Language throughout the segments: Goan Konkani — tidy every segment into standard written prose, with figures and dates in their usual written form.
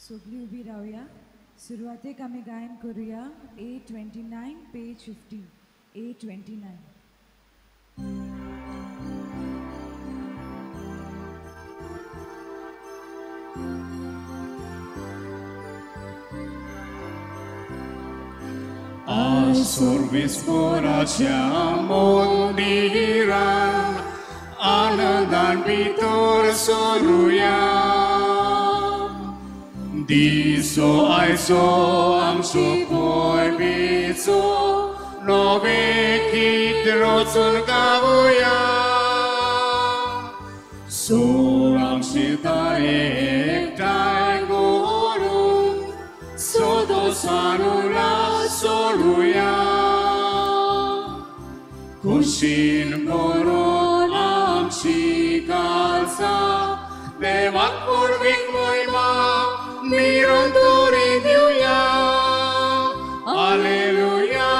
सगळीं उबी रावया. सुरवातेक आमी गायन करुया A29 page 15 A29. Survisporaच्या मंदिरान आनंदान भितर सरुया. दिसो आयचो आमचो परबेचो नवें गीत रचून गावया. सोळांशी एकठांय करून सदोसानुला सोडुया. खुशीन भरून आमची काळजां देवाक पुर्वीक मोहिमा निरंतरी दिवया. Hallelujah,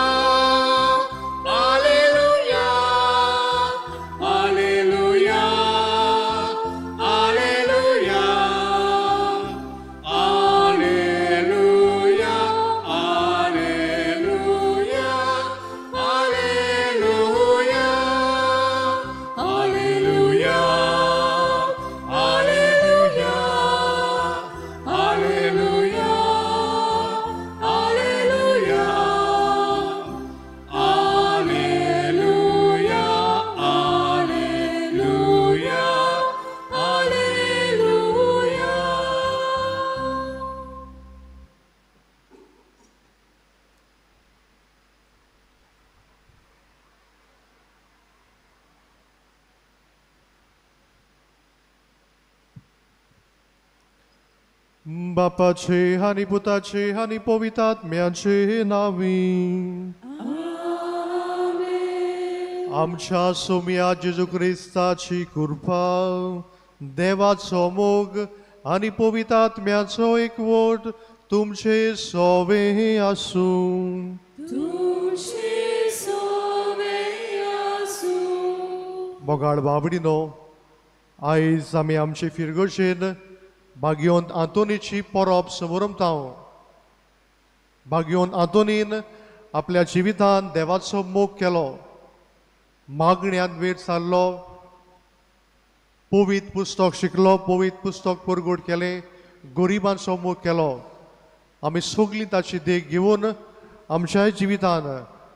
hallelujah, hallelujah, hallelujah, hallelujah, hallelujah, hallelujah, hallelujah, hallelujah, hallelujah, hallelujah, hallelujah, hallelujah, hallelujah. बापाचे आनी पुताचे आनी पवित्र आत्म्याचे नांवी आमच्या सोम्या जेजू क्रिस्ताची कृपा, देवाचो मोग आनी पवित्र आत्म्याचो एकवट तुमचे सोवे आसूं. तुमचे सोवे आसूं. मोगाळ बाबडीनो, आयज आमी आमचे फिरगर्जेन भाग्योन आंतोनीची परब समोरमता. भाग्योन आंतोनीन आपल्या जिवितान देवाचो मोग केलो, मागण्यांत वेळ सारलो, पवित्र पुस्तक शिकलो, पवित्र पुस्तक परगट केलें, गरिबांचो मोग केलो. आमी सगळीं ताची देख घेवन आमच्याय जिवितान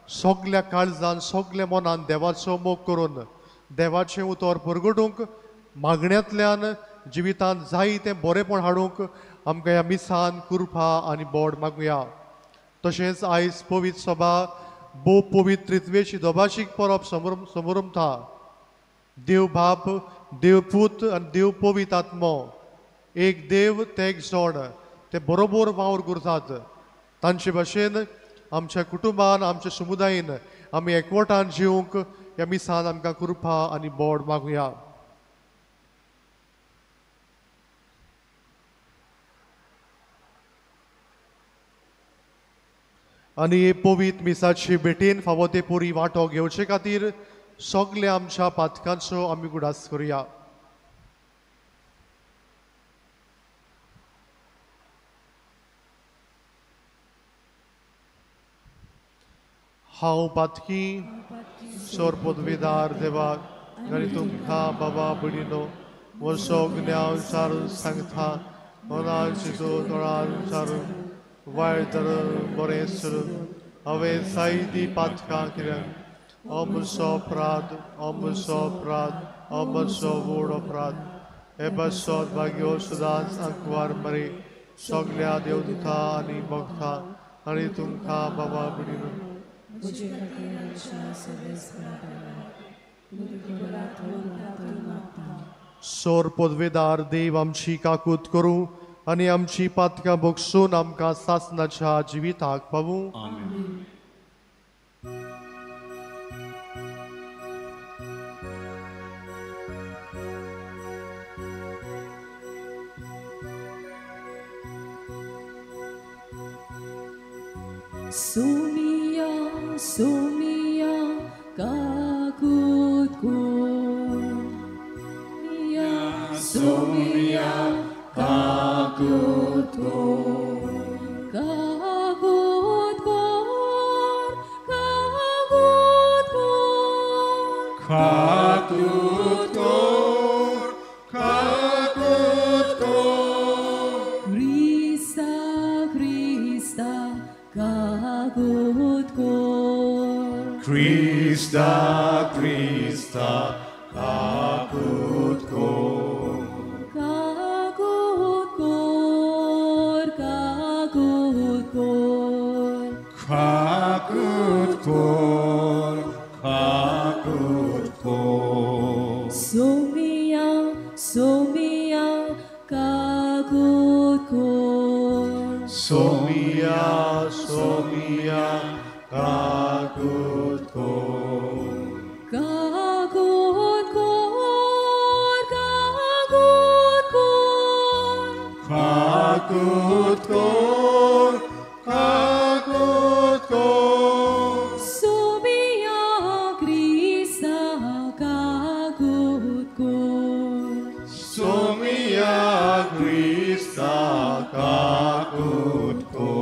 सगल्या काळजान सगल्या मनान देवाचो मोग करून देवाचें उतर परगटूंक, मागण्यांतल्यान जिवितांत जाय तें बरेंपण हाडूंक आमकां ह्या मिसान कृपा आनी बोड मागुया. तशेंच आयज पवित्र सभा भोव पवित्र त्रित्वेची दोभाशीक परब समोरमता. देव बाप, देव पूत आनी देव पवित्र आत्मो एक देव ते एक जोड, ते बरोबर वावर करतात. तांचे भाशेन आमच्या कुटुंबान आमच्या समुदायेन आमी एकवटान जिवंक ह्या मिसान आमकां कृपा आनी बोड मागुया. आनी पवित्र मिसाची भेटेन फावो ते पुरी वांटो घेवचे खातीर सगल्या आमच्या पातकांचो आमी गुडास करुया. हांव पातकी सोर पदवीदार देवाक आनी तुमकां बाबा भयणीनो वसो ज्ञान सारून सांगता, मनान चिंतून तोंडान सारून वायट धरून बरें सरून हांवें जायतीं पातकां केल्यात. अमसो अपराध, अमसो अपराध, अमसो व्हड अपराध. हे पासत भाग्यो सदांच आंकवार मरे सगल्या देवदुता आनी भक्ता आनी तुमकां बाबा भयणीनो सोर पदवेदार देव आमची काकूत करूं आनी आमची पातकां भोगसून आमकां सासनाच्या जिविताक पावूं. सोमिया सोमिया काकूत कोर, या सोमिया काकूत कोर. काकूत कोर Krista, Krista, काकूत कोर काकूत कोर काकूत कोर काकूत कोर काकूत कोर सोमिया सोमिया काकूत कोर सोमिया सोमिया काकूत कोर काकूत कोर काकूत कोर काकूत कोर काकूत कोर सोमिया क्रिस्ता काकूत कोर सोमिया क्रिस्ता काकूत कोर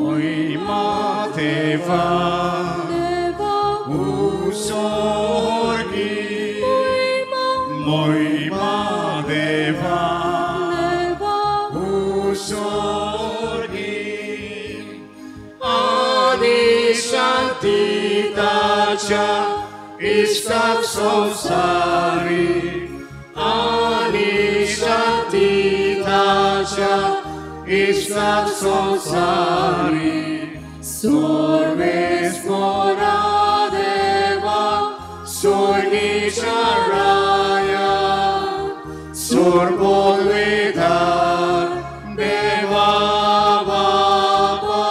Moima Deva Deva usorgi Moima Deva Deva usorgi Ani Shanti Tacha Ishtak Samsari Ani Shanti Tacha Ishtak Samsari Sorves Mora Deva Sorgi Charaya Sorbolvedar Deva Baba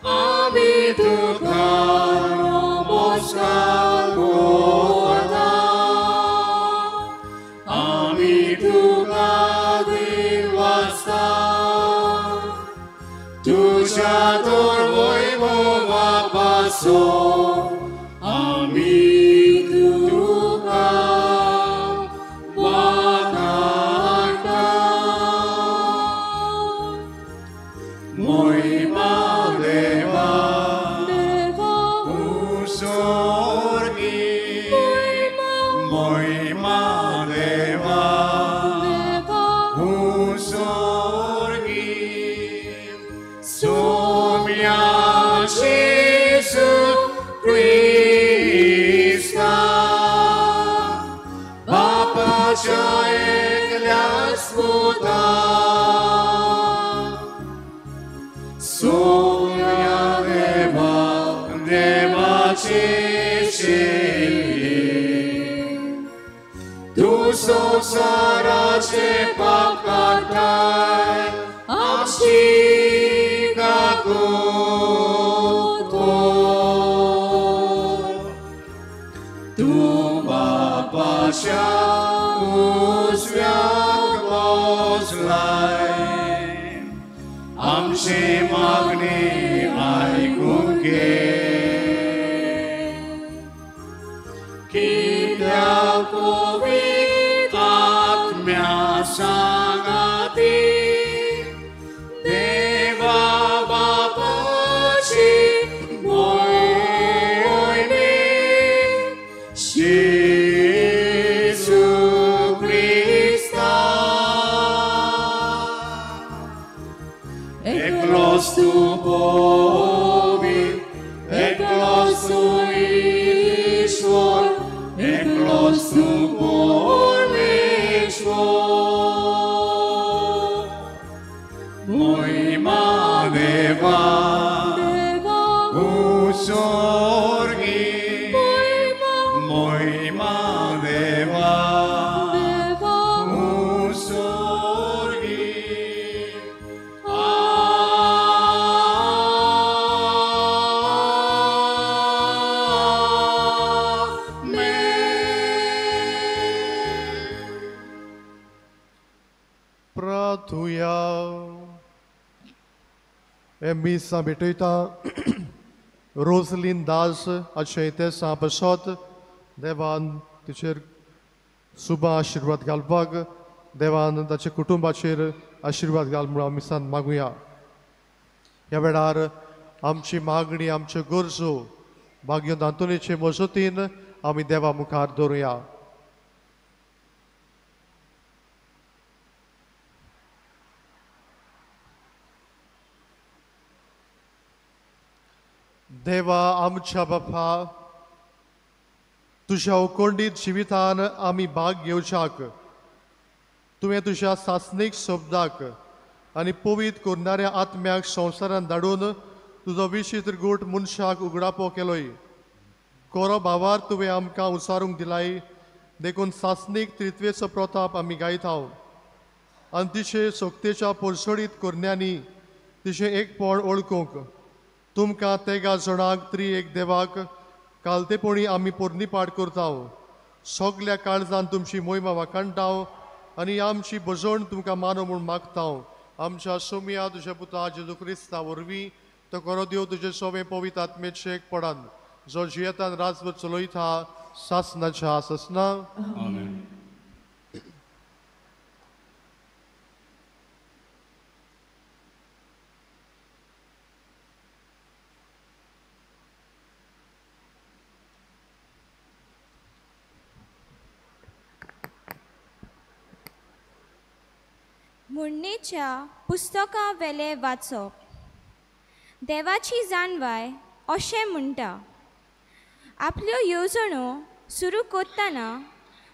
Ami Tukar Namaskar Korta Ami Tukar Divasta Tuja Tor Vaibhava Vaso Ami Tukar Vakarta Moima Deva Deva Usorgi Moima Deva Deva Usorgi Somya Jesu Krista Bapaच्या एकल्याच पुता सोम्या देवा देवाची शिल्ली तू संसाराचे पाप काडटाय आमची काकूत कोर तूं बापाच्या उजव्याक बसलाय आमची मागणी आयकून घे कित्याक पवित्र आत्म्या सांगाती देवा बापाची मोहिमे जेसू क्रिस्ता एकलोच तूं पवित्र एकलोच तूं ईश्वर एकलोच तूं परमेश्वर मोहिमा देवा देवा उसोर्गी मोहिमा देवा देवा उसोर्गी आमेन. प्रार्थुया हे मिसां भेटयता रोजलीन दास हाचे तेसां पासत देवान तिचेर सुबा आशिर्वाद घालपाक देवान ताच्या कुटुंबाचेर आशिर्वाद घाल म्हणून आमी सान मागुया. ह्या वेळार आमची मागणी, आमच्यो गरजो भाग्यवंत आंतोनीचे मजतीन आमी देवा मुखार दवरुया. देवा आमच्या बापा, तुज्या उकोंडीत जिवितान आमी भाग घेवच्याक तुवें तुज्या सासणीक शब्दाक आनी पवित्र करणाऱ्या आत्म्याक संवसारान धाडून तुजो विचित्र गूट मनशाक उगडापो केलोय. कोरो भावार तुवें आमकां उचारूंक दिलाय, देखून सासणीक त्रित्वेचो प्रताप आमी गायता आनी तिचे शक्तेच्या परसोडीत करण्यांनी तिचें एकपण वळखूंक तुमकां तेगा जणांक त्री एक देवाक कालतेपणी आमी पोरणीपाठ करता. सगल्या काळजान तुमची मोहिमा वाखाणटा आनी आमची भजण तुमकां मानो म्हूण मागता. आमच्या सोमिया तुज्या पुता जेजू क्रिस्ता वरवीं तो करो देव तुजे सोवे पवित्र आत्मेचे एक पडान जो जियेतान राजवट चलयता सासनाच्या सासना. आमेन. म्हणणेच्या पुस्तका वेले वाचप. देवाची जाणवाय अशें म्हणटा, आपल्यो येवजणो सुरू करतना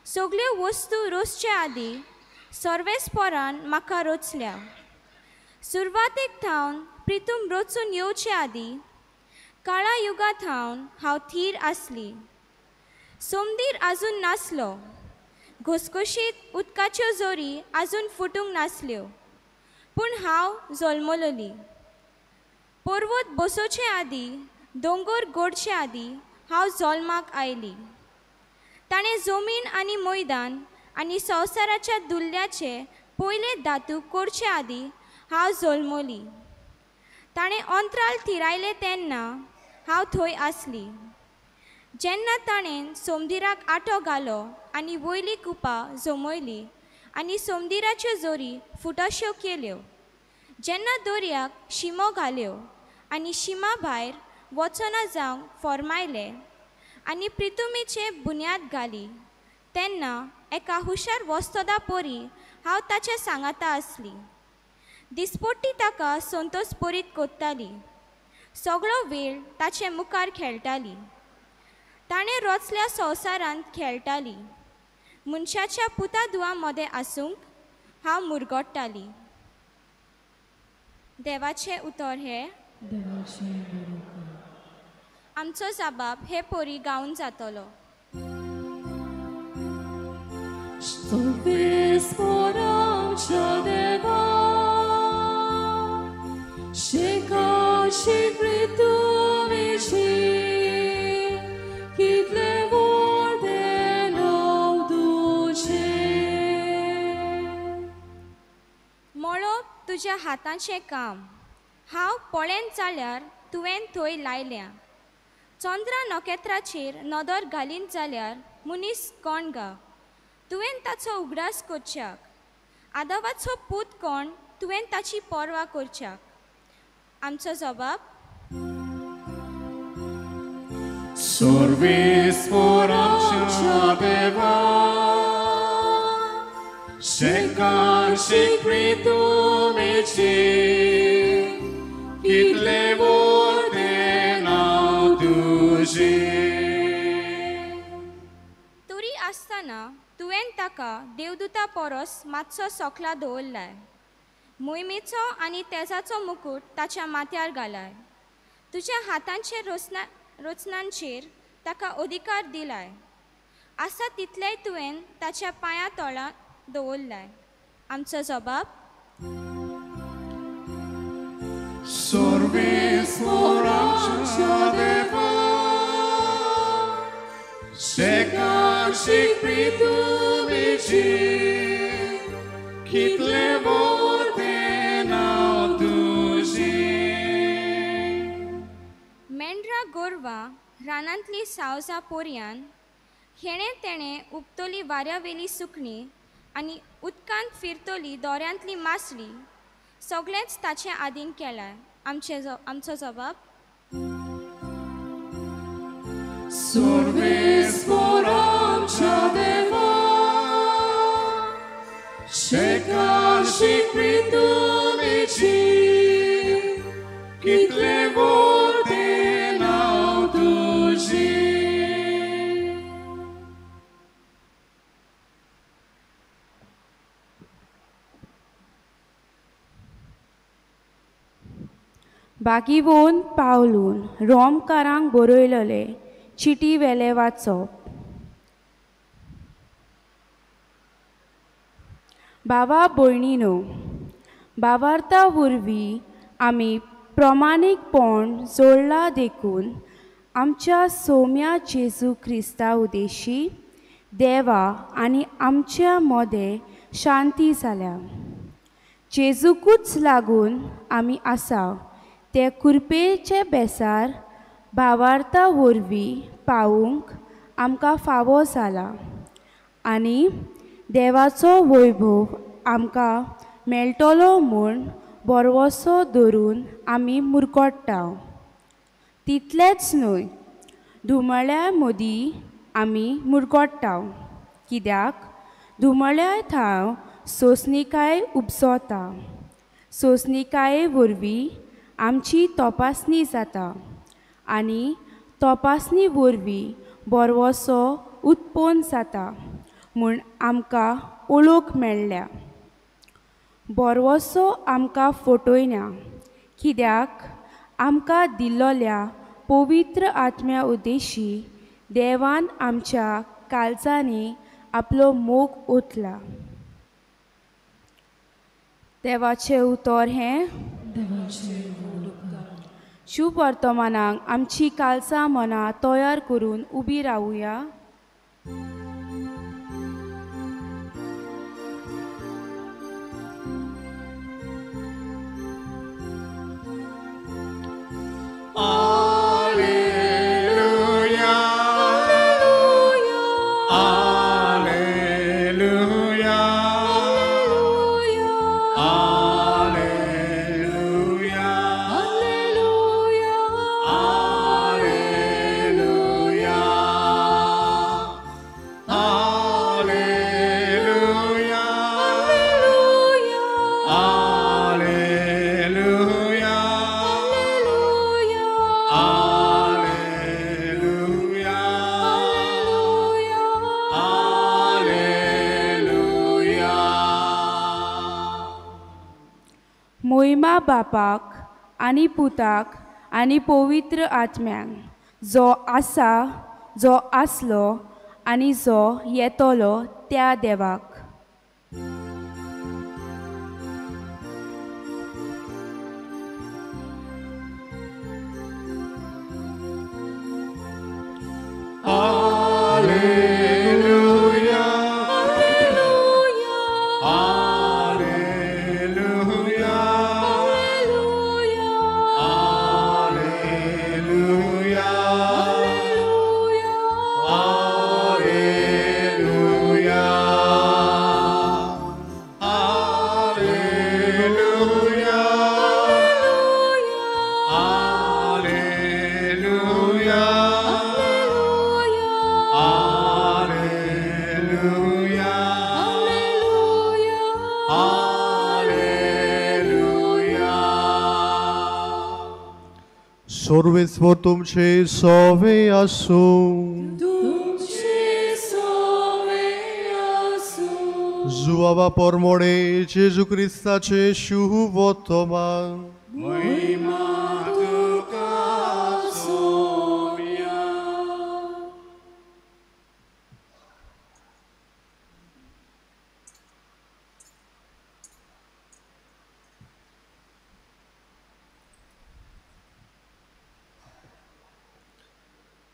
सगल्यो वस्तू रोसचे आदीं सर्वेस्पोरान म्हाका रचल्या. सुरवातेक थावन प्रितूम रचून येवचे आदीं काळा युगा थावन हांव थीर आसली. सोमदीर आजून नासलो, घसघशीत उदकाच्यो जोरी आजून फुटूंक नासल्यो, पूण हांव जल्मलोली. पर्वत बसोवचे आदीं, दोंगर गोडचे आदीं हांव जल्माक आयली. ताणें जमीन आनी मैदान आनी संवसाराच्या दुल्ल्याचे पयले धातू करचे आदीं हांव जल्मली. ताणें अंतराळ थिरायलें तेन्ना हांव थंय आसली. जेन्ना ताणें सोमदिराक आटो घालो आनी वयली कुपां जमयली आनी सोमदिराच्यो जोरी फुटश्यो केल्यो, जेन्ना दर्याक शिमो घाल्यो आनी शिमा भायर वचना जावंक फॉर्मायलें आनी प्रितुमेचे बुन्याद घाली, तेन्ना एका हुशार वस्तोदा परी हांव ताच्या सांगाता आसली. दिसपट्टी ताका संतोष परीत कोत्ताली, सगळो वेळ ताचे मुखार खेळटाली. ताणें रचल्या संवसारांत खेळटाली. मनशाच्या पुता दुवां मदें आसूंक हांव मुरगोट्टाली. देवाचें उतर हें आमचो जाबाब हे परी गावन जातलो. मळब तुज्या हाताचें काम, हांव पळयन जाल्यार तुवें थंय लायल्या. चंद्रा नखेत्राचेर नदर घालीन जाल्यार मनीस कोण गा तुवें ताचो उगडास करच्याक, आदवाचो पूत कोण तुवें ताची पर्वा करच्याक. आमचो जबाब सर्वेस्पोराच्या देवा, शेकान शिकवी तुमीची, कितले व्हडलें नांव तुजें. तरी आसतना तुवें ताका देवदूता परस मातसो सोकला दवरलाय, मोहिमेचो आनी तेजाचो मुकूट ताच्या माथ्यार घालाय. तुज्या हातांचे रचनांचेर ताका अधिकार दिलाय, आसा तितलेय तुवें ताच्या पांया तोळा दवरलाय. आमचो जबाब सर्वेस्पोराच्या देवा, शेकान शिकवी तुमीची, कितलें व्हडलें नांव तुजें. मेंढरा गोरवां रानांतली सावजां पोरयान, हेणें तेणें उपतली वाऱ्यावेली सुकणीं आनी उदकांत फिरतली दोऱ्यांतली मासली सगळेंच ताचें आदीन केलां. आमचो जबाब सर्वेस्पर आमच्या देवा शेकाशिक प्रितुमेची कितले वोते नांव तुजें. बागीवोन पावलून रोमकारांक बरयलले चिटी वेले वाचप. बाबा भयणीनो, बाबार्था वरवीं आमी प्रमाणीकपण जोडला देखून आमच्या सोम्या जेजू क्रिस्ता उदेशी देवा आनी आमच्या मदें शांती जाल्या. जेजूकूच लागून आमी आसा ते कुरपेचे बेसार भावार्था वरवीं पावूंक आमकां फावो जाला आनी देवाचो वैभव आमकां मेळटलो म्हूण भरवसो धरून आमी मुरगट्टा. तितलेंच न्हय, धुमळ्या मदीं आमी मुरगट्टा, कित्याक धुमळ्या थाव सोंसणिकाय उपजता. सोंसणिकाये वरवीं आमची तपासणी जाता आनी तपासणी वरवीं भरवसो उत्पन्न जाता म्हूण आमकां ओळख मेळ्ळ्या. भरवसो आमकां फटयना, कित्याक आमकां दिल्लोल्या पवित्र आत्म्या उद्देशी देवान आमच्या काळजांनी आपलो मोग ओतला. देवाचें उतर हें शुभ वर्तमानाक आमची काळजां मनां तयार करून उबी रावुया. Alleluia, Alleluia, Alleluia, Alleluia, Alleluia, Alleluia, Alleluia, Alleluia. मोहिमा बापाक आनी पुताक आनी पवित्र आत्म्यांक, जो आसा, जो आसलो आनी जो येतलो त्या देवाक. Alleluia, Alleluia, Alleluia, Alleluia, Alleluia, Alleluia, Alleluia, Alleluia. सर्वेस्पर तुमचे सोवे आसूं. तुमचे सोवे आसूं. जुवाबा परमोणे जेजू क्रिस्ताचे शुभ वर्तमान. महिमा तुका सोम्या.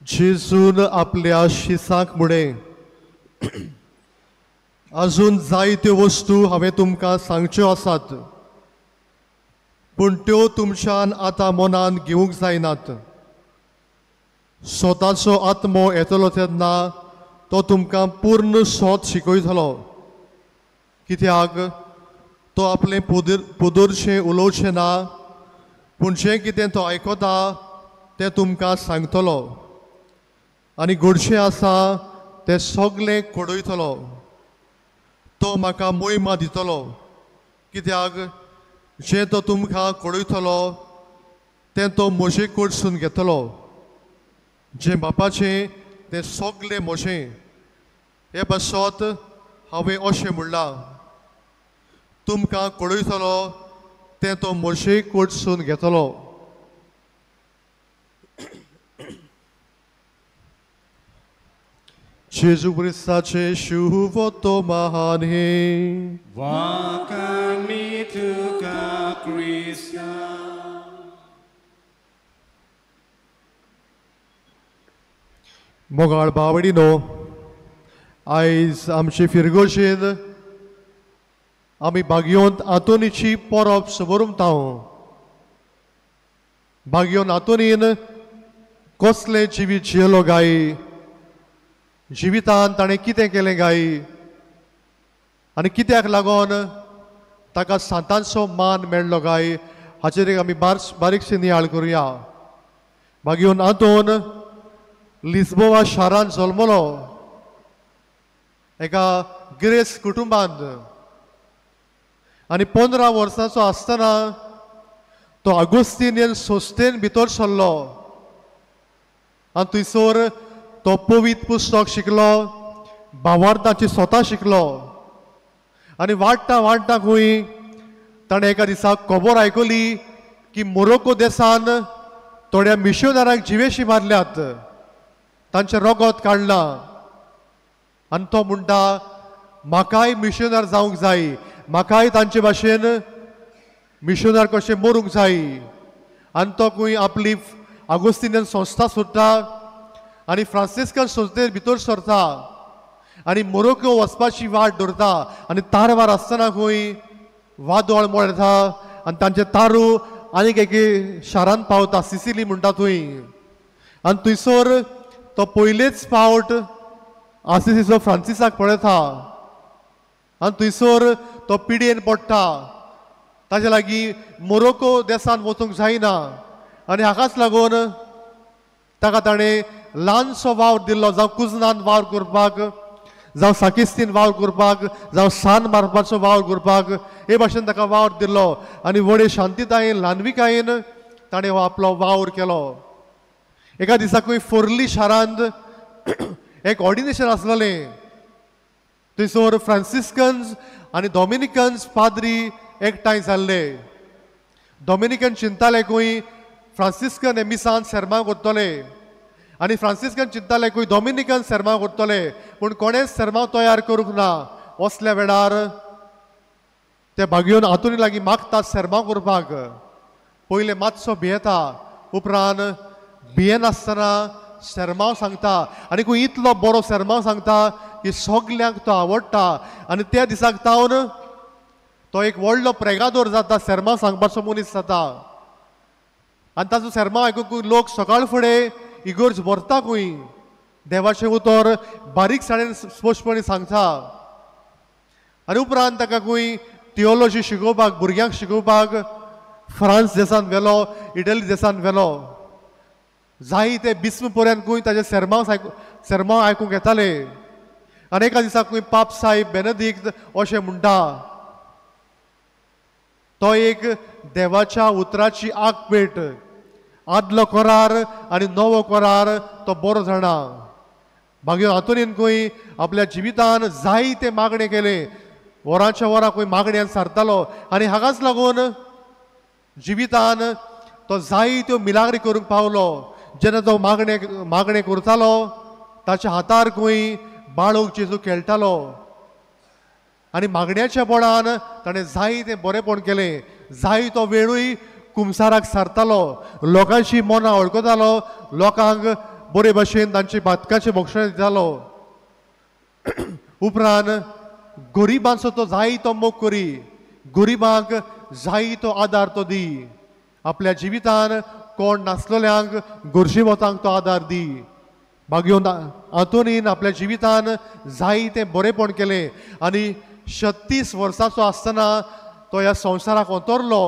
जेजून आपल्या शिसांक म्हणे, अजून जायत्यो वस्तू हांवें तुमकां सांगच्यो आसात, पूण त्यो तुमच्यान आतां मनान घेवंक जायनात. स्वताचो आत्मो येतलो तेन्ना तो तुमकां पूर्ण सोद शिकयतलो. कित्याक तो आपलें पोदरशें उलोवचें ना, पूण जें कितें तो आयकता तें तुमकां सांगतलो आनी गोडशें आसा तें सगलें कोडयतलो. तो म्हाका मोहिमा दितलो, कित्याक जें तो तुमकां कोडयतलो तें तो म्हजे कडसून घेतलो. जें बापाचें तें सगलें म्हजें. हे पासत हांवें अशें म्हणलां, तुमकां कळयतलो तें तो म्हजे कडसून घेतलो. जेजू क्रिस्ताचें शुभ वर्तमान हें. वाकामी तुका क्रिस्ता. मोगाळ बावडिनो, आयज आमचे फिरगोशेन आमी बागयोंत आंतोनीची परब समोरमता. बागयोन आंतोनीन कसलें जिवीत जियेलो गाय, जिवितान ताणें कितें केलें गाय आनी कित्याक लागून ताका सांतांचो मान मेळ्ळो गाय, हाचेर एक आमी बारीकशी नियाळ करुया. बागयोन आंतोन लिस्बोवा शारांत जल्मलो एका गिरेस्त कुटुंबांत आनी 15 वर्सांचो आसतना तो आगोस्तिनियन संस्थेन भितर सरलो आनी थंयसर तो पवित्र पुस्तक शिकलो, भावार्थाची स्वता शिकलो आनी वाडटा वाडटा खंय ताणें एका दिसा खबर आयकली की मोरोको देसान थोड्या मिशनरांक जिवेशी मारल्यात, तांचें रगत काडलां आनी तो म्हणटा म्हाकाय मिशनर जावंक जाय, म्हाकाय तांचे भाशेन मिशनर कशें मरूंक जाय. आनी तो खंय आपली आगोस्तिनियन संस्था सोडटा आनी फ्रांसिस्कन संस्थेर भितर सरता आनी मोरोको वचपाची वाट धरता आनी तारवार आसतना खंय वादळ मोडटा आनी तांचे तारू आनीक एके शारांत पावता, सिसिली म्हणटा थंय. आनी थंयसर तो पयलेच फावट आसिसीचो फ्रांसिसाक पळयता आनी थंयसर तो पिडयेन पडटा. ताजे लागीं मोरोको देसान वचूंक जायना आनी हाकाच लागून ताका ताणें ल्हानसो वावर दिल्लो, जावं कुजनान वावर करपाक, जावं साकिस्तीन वावर करपाक, जावं सान मारपाचो वावर करपाक, हे भाशेन ताका वावर दिल्लो आनी व्हडे शांतीतायेन ल्हानविकायेन ताणें हो आपलो वावर केलो. एका दिसाकूय फोर्ली शारांत एक ऑर्डिनेशन आसलेलें, थंयसर फ्रांसिस्कन्स आनी डॉमिनिकन्स पाद्री एकठांय जाल्ले. डॉमिनिकन चिंताले खंय फ्रांसिस्कन हे मिसान सेर्मांव करतले आनी फ्रांसिस्कन चिंताले खंय डॉमिनिकन सेर्मांव करतले, पूण कोणेच सेर्मांव तयार करूंक ना. असल्या वेळार ते बागयोन आंतोनी लागीं मागता सेर्मांव करपाक. पयलें मातसो भियेता, उपरांत भियेनासतना सेर्मांव सांगता आनी खंय इतलो बरो सेर्मांव सांगता की सगल्यांक तो आवडटा आनी त्या दिसाक तावन तो एक व्हडलो प्रेगादोर जाता, सेर्मांव सांगपाचो मनीस जाता. आनी ताचो सेर्मांव आयकूंक लोक सकाळ फुडें इगर्ज भरता खंय, देवाचें उतर बारीकसाणेन स्पश्टपणी सांगता. आनी उपरांत ताका खंय थियोलॉजी शिकोवपाक, भुरग्यांक शिकोवपाक फ्रांस देसान व्हेलो, इटली देसान व्हेलो. जायते बिस्म पर्यंत खंय ताजे सेर्मांव आयकूंक येताले. आनी एका दिसा खंय पाप साहेब बेनदीक अशें म्हणटा, तो एक देवाच्या उतराची आगपेट, आदलो करार आनी नवो करार तो बरो जाणा. मागीर आंतोनीन खंय आपल्या जिवितान जायते मागणें केलें, वरांच्या वरां खंय मागण्यान सारतालो आनी हाकाच लागून जिवितान तो जायत्यो मिलाग्री करूंक पावलो. जेन्ना तो मागणें करतालो ताच्या हातार खंय बाळूक जेजू खेळटालो आनी मागण्याच्या बळान ताणें जायतें बरेंपण केलें. जाय तो वेळूय कुमसाराक सारतालो, लोकांची मनां वळखतालो, लोकांक बरे भाशेन तांचे बातकाचें भक्षण दितालो. उपरांत गरिबांचो तो जायतो मोग करी, गरिबांक जायतो आदार तो दी, आपल्या जिवितान कोण नासलेल्यांक गरजेवतांक तो आदार दी. मागीर आंतोनीन आपल्या जिवितान जायतें बरेंपण केलें आनी 36 वर्सांचो आसतना तो ह्या संवसाराक अंतरलो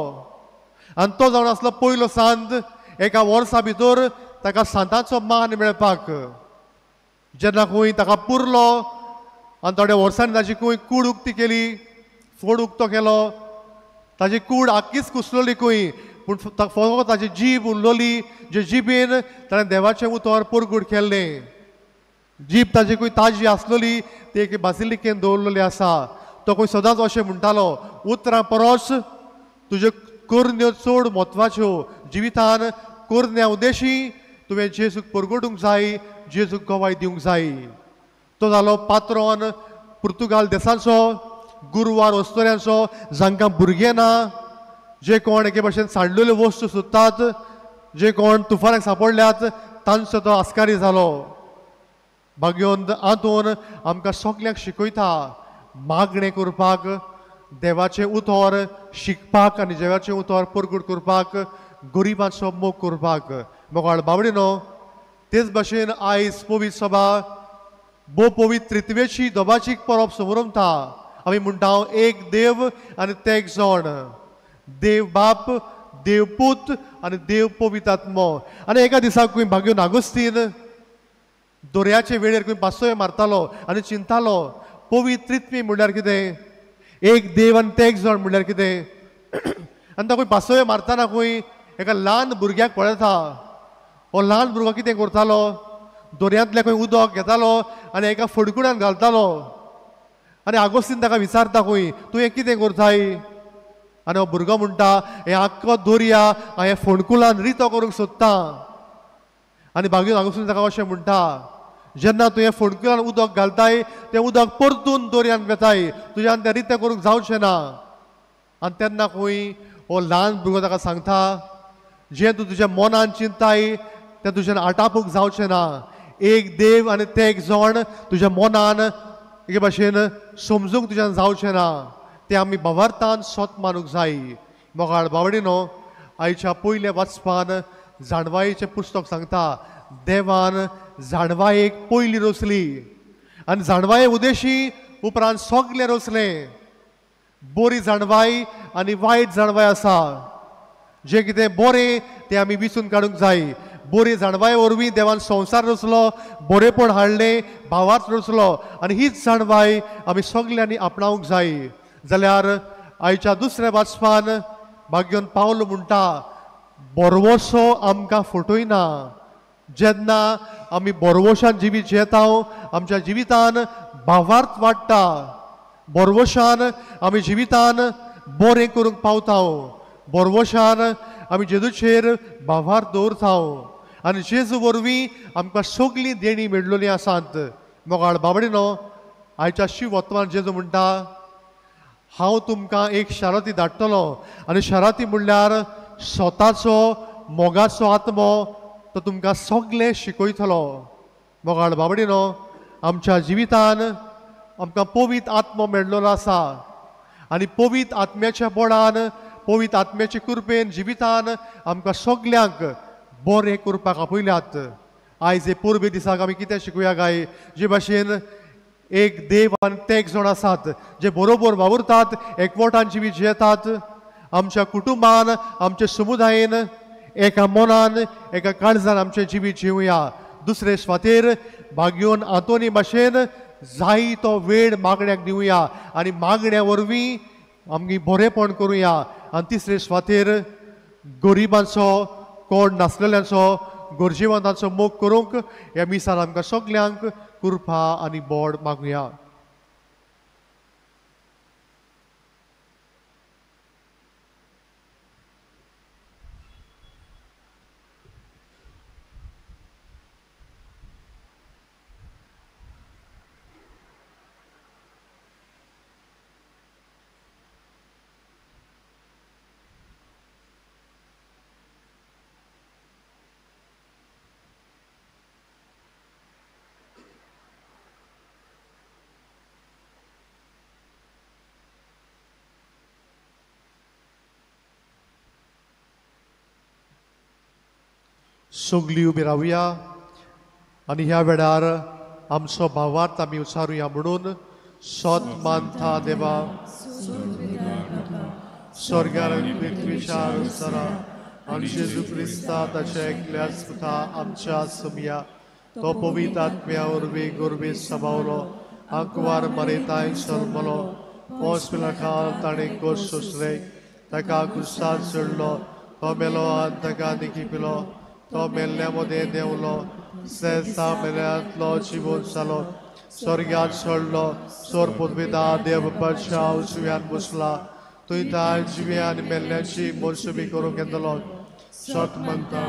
आनी तो जावन आसलो पयलो सांत. एका वर्सा भितर ताका सांताचो मान मेळपाक जेन्ना खंय ताका पुरलो आनी थोड्या वर्सांनी ताची खंय कूड उक्ती केली, फोड उक्तो केलो, ताजी कूड आक्कीच कुसलोली खंय, पूण फकत ताजी जीब उरलोली, जे जिबेन ताणें देवाचें उतर परगूट केल्लें. जीब ताजी खंय ताजी आसलोली ती एके बासिलिकेन दवरलेली आसा. तो खंय सदांच अशें म्हणटालो, उतरां परस तुज्यो करण्यो चड म्हत्वाच्यो. जिवितान करण्या उद्देशी तुवें जेजूक परगटूंक जाय, जेजूक गवाय दिवंक जाय. तो जालो पात्रोन पुर्तुगाल देसाचो, गुरवार वस्तुऱ्यांचो, जांकां भुरगें ना, जे कोण एके भाशेन सांडलेल्यो वस्तू सोदतात, जे कोण तुफानाक सांपडल्यात तांचो तो आस्कारी जालो. भाग्योन आंतोन आमकां सगल्यांक शिकयता मागणें करपाक, देवाचें उतर शिकपाक आनी देवाचें उतर परगट करपाक, गरिबांचो मोग करपाक. मोगाळ बावडीनो, तेच भाशेन आयज पवित्र सभा भोव पवित्र त्रित्वेची दोबाचीक परब समरमता. आमी म्हणटा एक देव आनी तेग जण, देव बाप, देव पूत आनी देव पवित्र आत्मो. आनी एका दिसाक खंय भाग्योन आगोस्तीन दर्याचे वेळेर खंय पासय मारतालो आनी चिंतालो, पवित्र त्रित्वी म्हणल्यार कितें, एक देव आनी तेग जण म्हणल्यार कितें. आनी तो खंय पासय मारतना खंय एका ल्हान भुरग्याक पळयता. हो ल्हान भुरगो कितें करतालो, दर्यांतलें खंय उदक घेतालो आनी एका फडकुड्यान घालतालो. आनी आगोस्तीन ताका विचारता खंय, तूं हें कितें करताय? आनी हो भुरगो म्हणटा, हें आख्खो दर्या हांवें फोंडकुलान रितो करूंक सोदता. आनी भाग्योन आगोस्तीन ताका अशें म्हणटा, जेन्ना तुवें फोंडकुलान उदक घालताय तें उदक परतून दर्यान वेताय, तुज्यान तें रितें करूंक जावचें ना. आनी तेन्ना खंय हो ल्हान भुरगो ताका सांगता, जें तूं तुज्या मनान चिंताय तें तुज्यान आटापूंक जावचें ना. एक देव आनी ते एक जण तुज्या मनान एके भाशेन समजूंक तुज्यान जावचें ना. तें आमी भावार्थान सोत मानूंक जाय. मोगाळ बावडीनो, आयच्या पयल्या वाचपान जाणवायेचें पुस्तक सांगता, देवान जाणवायेक पयली रोसली आनी जाणवाये उदेशी उपरांत सगलें रोसलें. बरी जाणवाय आनी वायट जाणवाय आसा. जें कितें बरें तें आमी विचून काडूंक जाय. बरी जाणवाये वरवीं देवान संवसार रचलो, बरेपण हाडलें, भावार्थ रचलो आनी हीच जाणवाय आमी सगल्यांनी आपणावंक जाय. जाल्यार आयच्या दुसऱ्या वाचपान भाग्योन पावल म्हणटा, बोरवोसो आमकां फटयना. जेन्ना आमी बोरवोशान जिवीत जियेता आमच्या जिवितान भावार्थ वाडटा. बोरवोशान आमी जिवितान बरें करूंक पावता. बोरवोशान आमी जेजूचेर भावार्थ दवरता आनी जेजू वरवीं आमकां सगलीं देणीं मेळ्ळोलीं आसात. मोगाळ बाबडीनो, आयच्या शिव वर्तमान जेजू म्हणटा, हांव तुमकां एक शाराती धाडटलो आनी शाराती म्हणल्यार स्वताचो मोगाचो आत्मो, तो तुमकां सगलें शिकयतलो. मोगाळ बाबडीनो, आमच्या जिवितान आमकां पवित्र आत्मो मेळ्ळोलो आसा आनी पवित्र आत्म्याच्या बळान, पवित्र आत्म्याचे कृपेन जिवितान आमकां सगल्यांक बरें करपाक आपयल्यात. आयज हे परबे दिसाक आमी कितें शिकूया काय, जे भाशेन एक देव आनी तेग जाण आसात जे बरोबर वावुरतात, एकवटान जिवीत जियेतात. आमच्या कुटुंबान, आमच्या समुदायेन एका मनान, एका काळजान आमचें जिवीत जिवया. दुसरे स्वातेर भाग्योन आंतोनी भाशेन जाय तो वेळ मागण्याक दिवया आनी मागण्या वरवीं आमगे बरेंपण करुया. आनी तिसरे स्वातेर गरिबांचो, कोण नासलेल्यांचो, गरजेवंतांचो मोग करूंक ह्या मिसान आमकां सगल्यांक कृपा आनी बोड मागुया. सगळीं उबी रावया आनी ह्या वेळार आमचो भावार्थ आमी उचारुया म्हणून सत मानता देवा स्वर्गार पृथ्वीच्या रुसरा आनी जेजू क्रिस्ता ताच्या एकल्याच पुता आमच्या सुमया तो पवित्र आत्म्या वरवीं गोरवी सभावलो आंकवार मरेताय जल्मलो पोस पिलाखाल ताणें कोस सोंसले ताका कुसाद चडलो तो मेलो आनी ताका निखिपिलो तो मेल्ल्या मदें देंवलो सेसा मेल्यांतलो जिवोन जालो स्वर्गात चडलो सोर पदविता देव बापाच्या उजव्यान बसला थंय ताय जिव्या आनी मेल्ल्याची मोसुबी करूंक येतलो सत मानता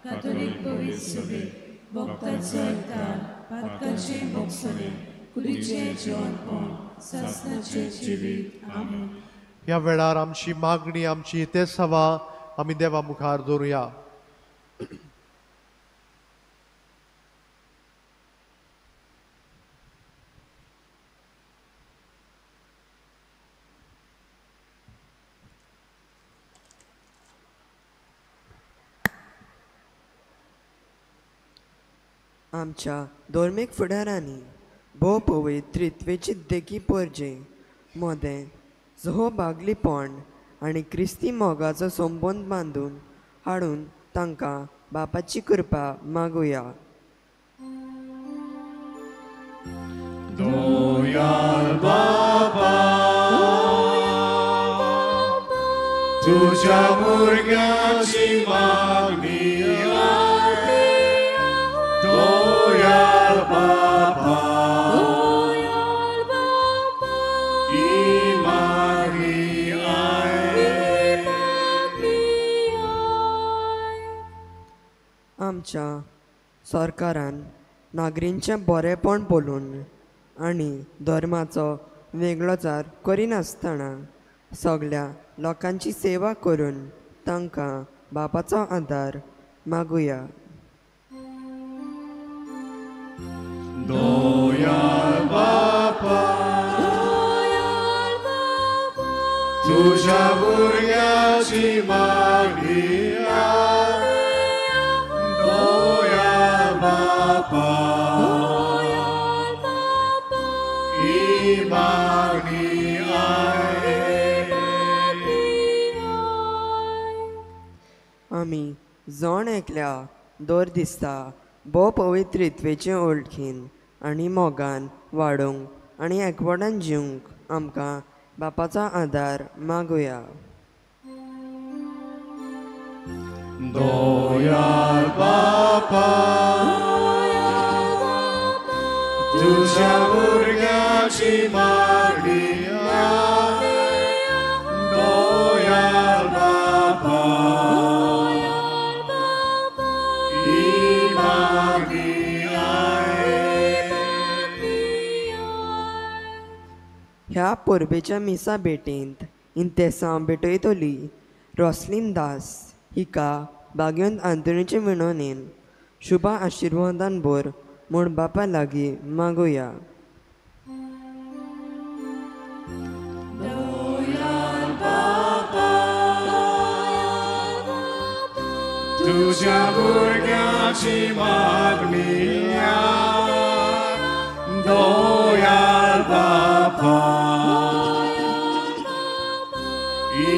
कातोलीक पवित्र सभेक भक्ताचो एकतार पातकाचें भोगसणें कुडीचें जिवनपण सासणाचें जिवीत. आमेन. ह्या वेळार आमची मागणी आमची तेसवा आमी देवा मुखार दवरुया. आमच्या धर्मीक फुडारांनी भोव पवित्र त्रित्वेची देखी परजे मदें सहभागलीपण आनी क्रिस्ती मोगाचो संबंद बांदून हाडून तांकां बापाची कृपा मागुया. दोयाल बाबा तुझ्या भुरग्याची मागणी दोयाल बाबा ही मागणी आय. आमच्या सरकारान नागरींचें बरेंपण पळोवन आनी धर्माचो वेगळोचार करिनासतना सगळ्या लोकांची सेवा करून तांकां बापाचो आदार मागुया. दोयाल बापा तुझ्या भुरग्याची मागणी दोयाल बापा ही मागणी आय. आमी जण एकल्या दर दिसता भोव पवित्रित्वेचे वळखीन आनी मोगान वाडोवंक आनी एकवटान जिवंक आमकां बापाचो आदार मागुया. दोयाल बापा तुझ्या भुरग्याची मागणी दोयाल बापा ही मागणी आय. ह्या परबेच्या मिसा भेटींत इंतेसांव भेटयतली रोसलीन दास हिका बागेंत आंतोनीचे विणोनेन शुभ आशिर्वादान भर म्हूण बापा लागीं मागुया. दोयाल बापा तुझ्या भुरग्याची मागणी दोयाल बापा ही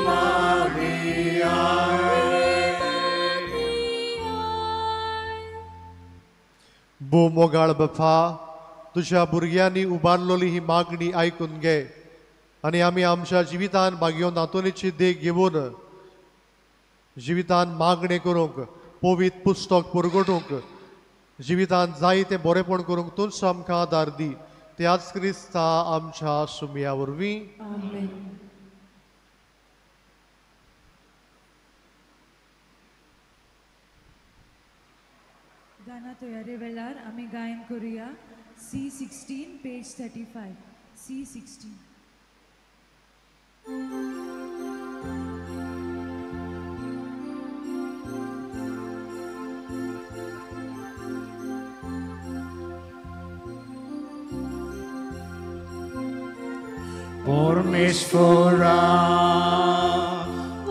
मागणी आय. भोव मोगाळ बापा तुज्या भुरग्यांनी उबारलेली ही मागणी आयकून घे आनी आमी आमच्या जिवितान बागयोन आंतोनीची देख घेवन जिवितान मागणें करूंक पवित्र पुस्तक पुरगटूंक जिवितान जायतें बरेंपण करूंक तूंच आमकां आदार दी. त्याच क्रिस्ता आमच्या सुमया वरवीं. आमेन. गाना तयारे वेळार आमी गायन करुया C16 page 35 C16. परमेश्वरा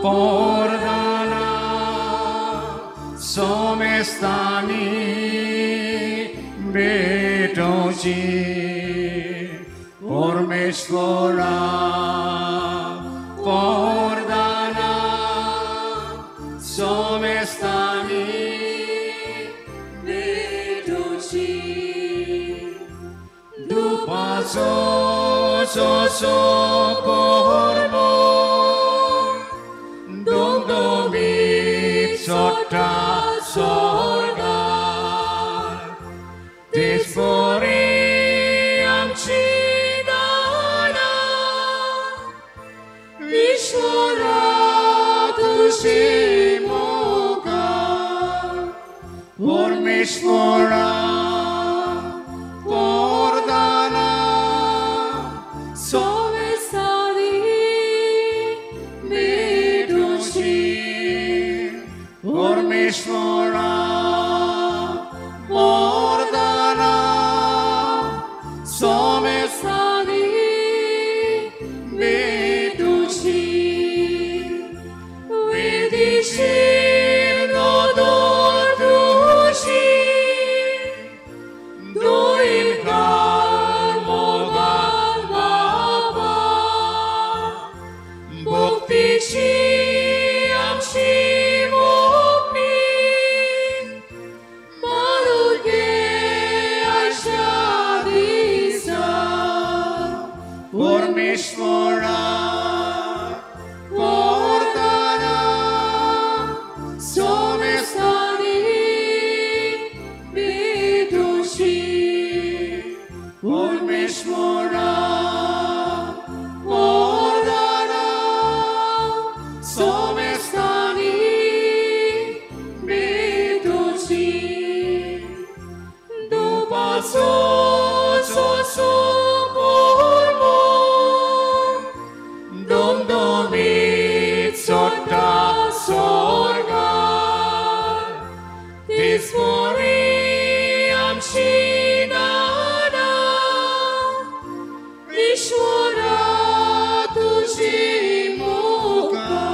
पोरदाना सोमेस्तानी भेटोची परमेश्वरा वरदाना सोमेस्तानी भेटोची दुपाचो सोसो परमो दुमदुमीत सोडटा स्वर्गार तेचपरी आमची दानां ईश्वरा तुजी मुखार परमेश्वरा वरदाना सोमेस्तानी भेटोची परमेश्वरा वरदाना सोमेस्तानी भेटोची विदेशीर नदर तुजी दोन घाल मोगान बाबा भक्तीची आमची मोपणी मारून घे आयच्या दिसा परमेश्वरा वरदाना सोमेस्तानी भेटोची परमेश्वरा वरदाना सोमेस्तानी भेटोची दुपाचो सोसो परमो दुमदुमीत सोडटा स्वर्गार तेचपरी आमची दानां ईश्वरा तुजी मुखार.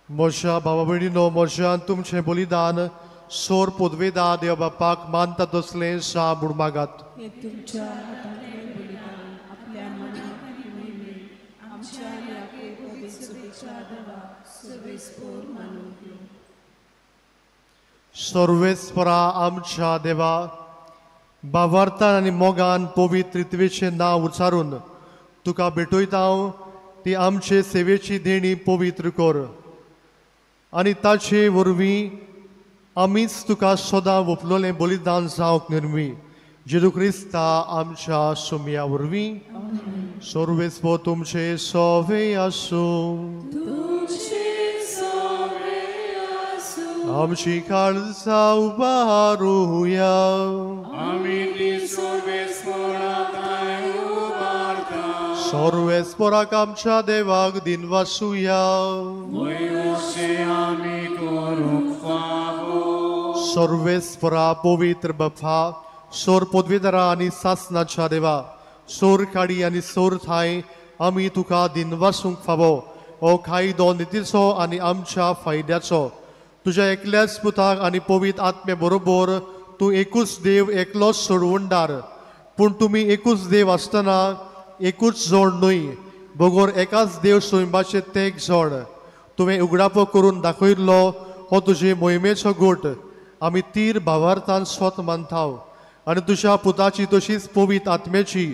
म्हज्या भावा भयणीनो म्हज्यान तुमचें बलिदान सोर पोदवेदा देव बापाक मानता तसलें सा म्हूण मागात. हे तुमच्या हातांतलें बलिदान आपल्या मनाक आनी मोहिमेक आमच्या आनी आपले पवित्र सभेच्या देवाक सर्वेस्पोर मानून घेवं. सर्वेस्परा आमच्या देवा भावार्थान आनी मोगान पवित्र त्रित्वेचें नांव उच्चारून तुका भेटयता हांव ती आमचे सेवेची देणी पवित्र कर आनी ताचे वरवीं आमीच तुका सदां वपलोलें बलिदान जावंक निर्मी जेजू क्रिस्ता आमच्या सुमया वरवीं. सर्वेस्पो तुमचे सोवे आसूं. तुमचे सोवे आसूं. आमची काळजां उबारुया. आमी ती सर्वेस्परा थंय उबारता सर्वेस्पराक आमच्या देवाक दिनवासुया. वयवशे आमी करूंक फावो. सर्वेस्परा पवित्र बापा सोर पदवेदारा आनी सासनाच्या देवा सोर काडी आनी सोर थांय आमी तुका दिनवासूंक फावो हो कायदो नितीचो आनी आमच्या फायद्याचो. तुज्या एकल्याच पुताक आनी पवित्र आत्मे बरोबर तूं एकूच देव एकलोच सोडवणदार पूण तुमी एकूच देव आसतना एकूच जोड न्हय बगर एकाच देव स्वयंबाचे तेग जोड. तुवें उगडापो करून दाखयल्लो हो तुजे मोहिमेचो गोट आमी तीर भावार्थान स्वत मानताव आनी तुज्या पुताची तशीच पवित्र आत्म्याची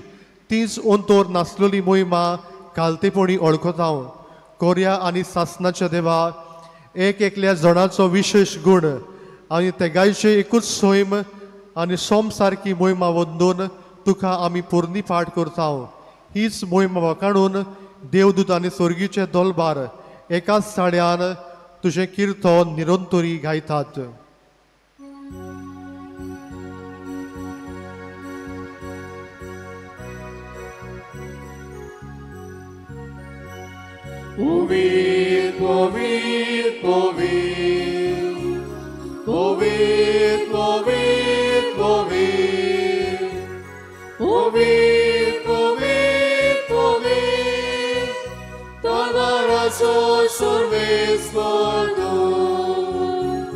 तीच अंतर नासलेली मोहिमा कालतेपणी वळखताव. कोर्या आनी सासनाच्या देवा एक एकल्या जणाचो विशेश गूण आनी तेगायचे एकूच सैम आनी सोम सारकी मोहिमा वंदून तुका आमी पोरणी पाठ करताव. हीच मोहिमा वाखाणून देवदूत आनी स्वर्गीचे दोलबार एकाच साड्यान तुजें किर्तन निरंतरी गायतात. Povid, povid, povid. सोर्वेस्पोर तूं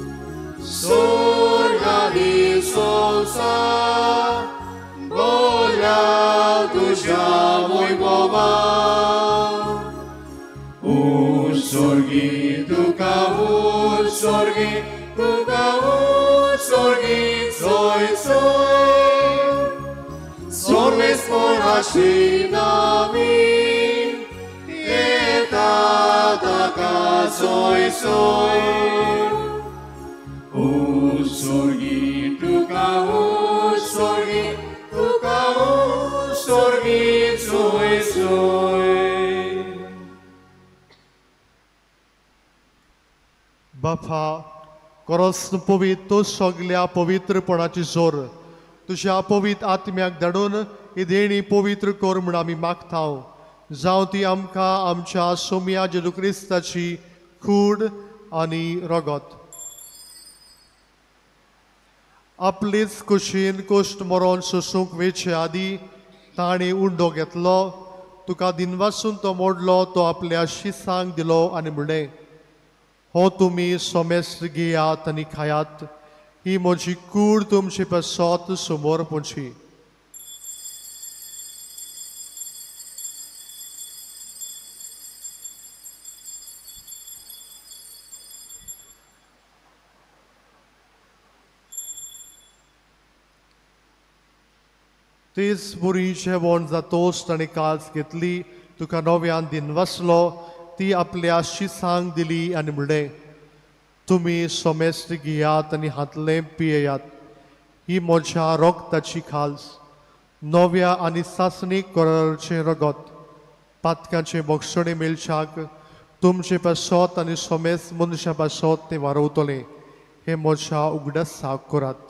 सोर्गानी संवसार बोल्या तुज्या वैभवा उत्सर्गी तुका उत्सर्गी तुका उत्सर्गी सोय सोय सोर्वेस्पोर आशिनामी येता ताका सोय सोय उत्सर्गी तुका उत्सर्गी तुका उत्सर्गी सोय सोय. बापा कोरोस पवित्र सगल्या पवित्रपणाची जोर तुज्या पवित्र आत्म्याक धाडून ही देणी पवित्र कर म्हूण आमी मागता. जावं ती आमकां आमच्या सोम्या जेजू क्रिस्ताची कूड आनी रगत. आपलेच कुशीन कोश्ट मरोन सोसूंक वेचे आदी ताणें उंडो घेतलो, तुका दिनवासून तो मोडलो, तो आपल्या शिसांक दिलो आनी म्हणलें, हो तुमी सोमेस्त घेयात आनी खायात, ही म्हजी कूड तुमचे पासत समोर पोची. तेच बरी जेवण जातोच ताणें काज घेतली, तुका नव्यान दिनवासलो, ती आपल्या शिसांक दिली आनी म्हणलें, तुमी सोमेस्त घेयात आनी हातलें पियेयात, ही म्हज्या रगताची खाज, नव्या आनी सासणी कराराचें रगत, पातकांचें बक्षणें मेळच्याक तुमचे पासत आनी सोमेस्त मनशां पासत तें वारवतलें. हें म्हज्या उगडासाक करात.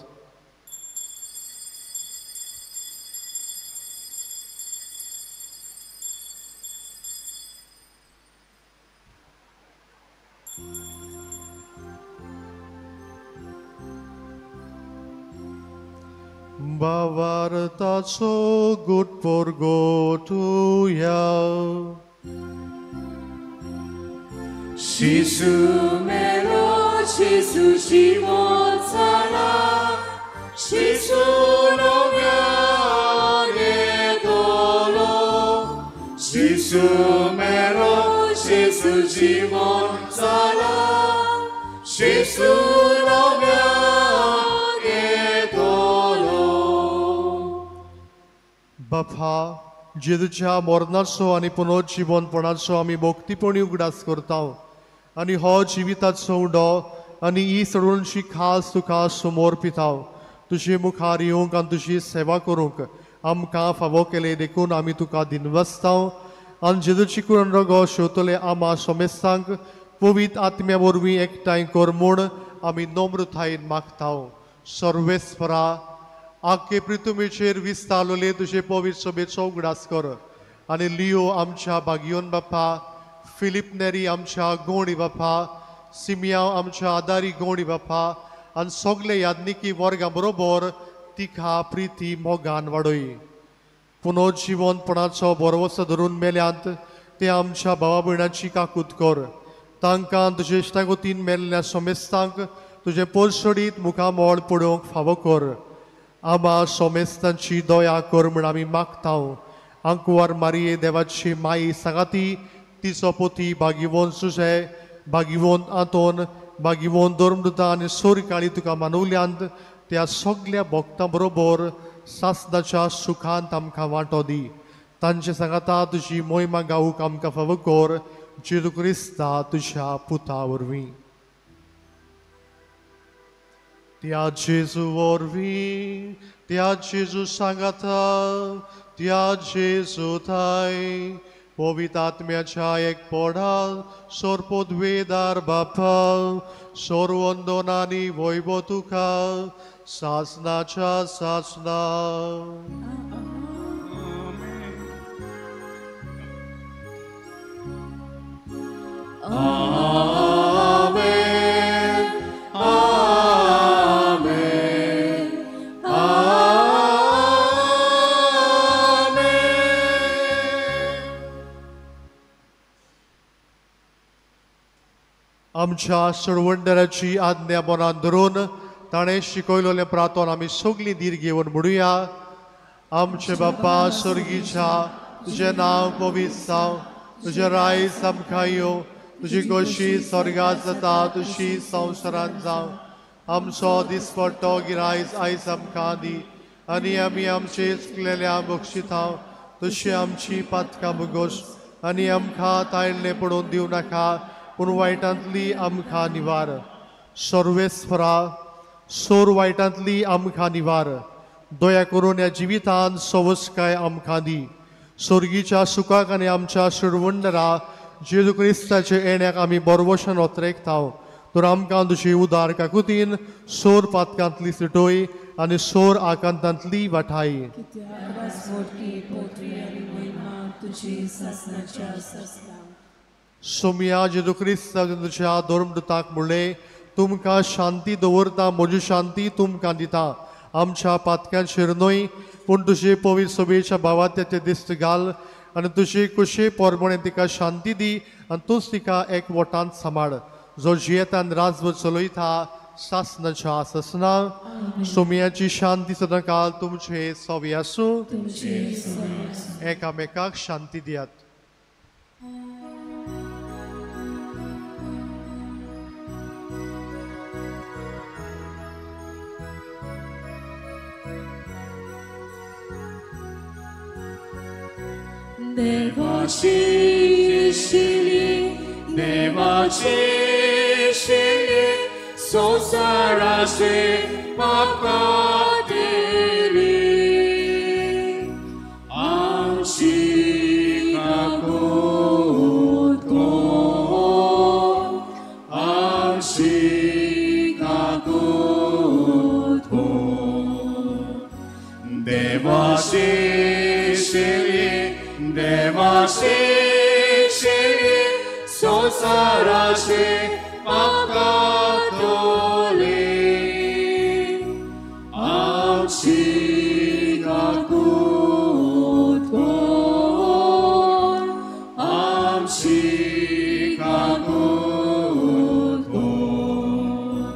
भावार्थाचो गुट परगटुया. शिशु मेरो शिशु जिवंत जाला, शिशु नव्यान येतलो, शिशु मेरो शिशु जिवंत जाला, शिशु नव्यान येतलो. बापा, जेजूच्या मरणाचो आनी पुनर्जिवनपणाचो आमी भक्तीपणी उगडास करता आनी हो जिविताचो उंडो आनी ही सडूनशी खास तुका समोर पिता. तुजे मुखार येवंक आनी तुजी सेवा करूंक आमकां फावो केले देखून आमी तुका दिनवासता. आनी जेजूची कुरण रगो शेवतले आमा सोमेस्तांक पवित्र आत्म्या वरवीं एकठांय कर म्हूण आमी नम्रतायेन मागता. सर्वेस्परा, आख्खे पृथ्वीचेर विस्तारलेले तुजे पवित्र सभेचो उगडास कर आनी लियो आमच्या बागियोन बापा, फिलीप नेरी आमच्या गोंडी बापा, सिमियांव आमच्या आदारी गोंडी बापा आनी सगळे यादनिकी वर्गां बरोबर तिखा प्रिती मोगान वाडय. पुनर्जिवनपणाचो भरवसो धरून मेल्यांत ते आमच्या भावा भयणाची काकूत कर. तांकां तुजे इश्टागतीन मेल्ल्या सोमेस्तांक तुजें पोरसोडीत मुखामळ पळोवंक फावो कर. आमा सोमेस्तांची दया कर म्हूण आमी मागता. आंकवार मारिये देवाची माई सांगाती तिचो पोती भागिवोन सुजे, भागिवोन आंतोन, भागिवोन धर्मदूता आनी सोरकाळी तुका मानवल्यांत त्या सगल्या भक्तां बरोबर सासनाच्या सुखांत आमकां वांटो दी. तांचे सांगाता तुजी मोहिमा गावूंक आमकां फावो कर, जेजू क्रिस्ता तुज्या पुता वरवीं. त्या जेजू वरवीं, त्या जेजू सांगाता, त्या जेजू थाय पवित्र आत्म्याच्या एकपणान सोरपोदवेदार बापा, सोरवंदनानी वैभव तुका सासनाच्या सासना. आमेन, आमेन, आमेन. आमच्या सोडवणदाराची आज्ञा मनान धरून ताणें शिकयलेलें प्रार्थना आमी सगळीं धीर घेवन म्हणुया. आमचे बापा स्वर्गीच्या, तुजें नांव पवित्र जावं, तुजें रायज आमकां येवं, तुजी खोशी स्वर्गात जाता तशी संवसारांत जावं. आमचो दिसपट्टो गिरायज आयज आमकां दी आनी आमी आमचे चुकलेल्या बक्षितांव तशी आमची पातकां मुगोस आनी आमकां तायल्लें पडून दिवं नाका, पूण वायटांतली आमकां निवार. सर्वेस्परा, सोर वायटांतली आमकां निवार. दया करून ह्या जिवितांत सवसकाय आमकां दी. स्वर्गीच्या सुखाक आनी आमच्या सोडवणदारा जेजू क्रिस्ताच्या येण्याक आमी बरवशन ओतरेकताव. तर आमकां तुजी उदार काकुतीन सोर पातकांतली सुटोय आनी सोर आकांतांतली वाठाय. सोमिया जेजू क्रिस्ता तुज्या धर्मदूताक म्हणलें, तुमकां शांती दवरता, म्हजी शांती तुमकां दिता. आमच्या पातकांचेर न्हय पूण तुजे पवित्र सभेच्या भावात्याचे दिस्त घाल आनी तुजे कुशे पोरमणे तिका शांती दी आनी तूंच तिका एक वटांत सांबाळ, जो जियेतान राजवट चलयता सासनाच्या सासना. सोमियाची शांती सदांकाळ तुमचे सवी आसूं. एकामेकाक शांती दियात. देवाची शिली, देवाची शिली, संवसाराचे पाप काडली. आमची काकूत कर, आमची काकूत कर. देवाची शिली, देवाची शिली, संवसाराचे पाप काडली. आमची काकूत कर, आमची काकूत कर.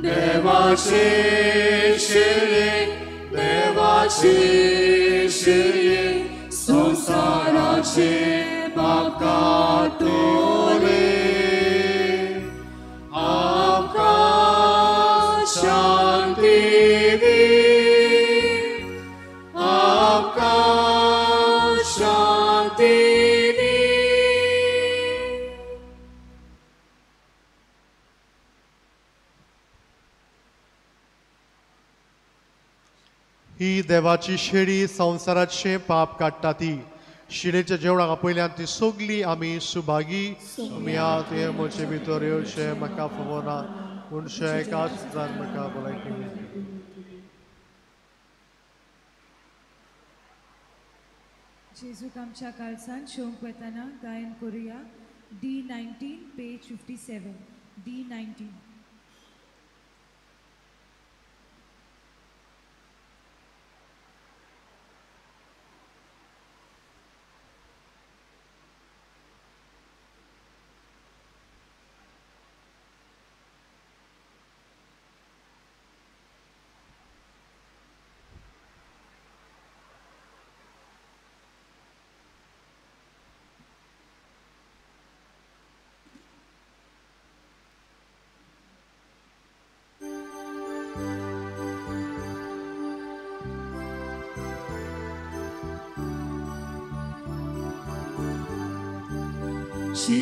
देवाची शिली, देवाची शिली, संवसाराचे पाप काडली. आमकां शांती दी, आमकां शांती दी. ही देवाची शेळी संवसाराचे पाप काडटा ती. शिळेच्या जेवणाक आपयल्यान ती सगळी आमी सुभागी. सोमिया, तुवें म्हजे भितर येवचें म्हाका फावना, पूण एकाच सुद्दां म्हाका भलायकी मेळटली. जेजूक आमच्या काळजान शोंक वतना गायन करुया. D 19 page 57. D 19.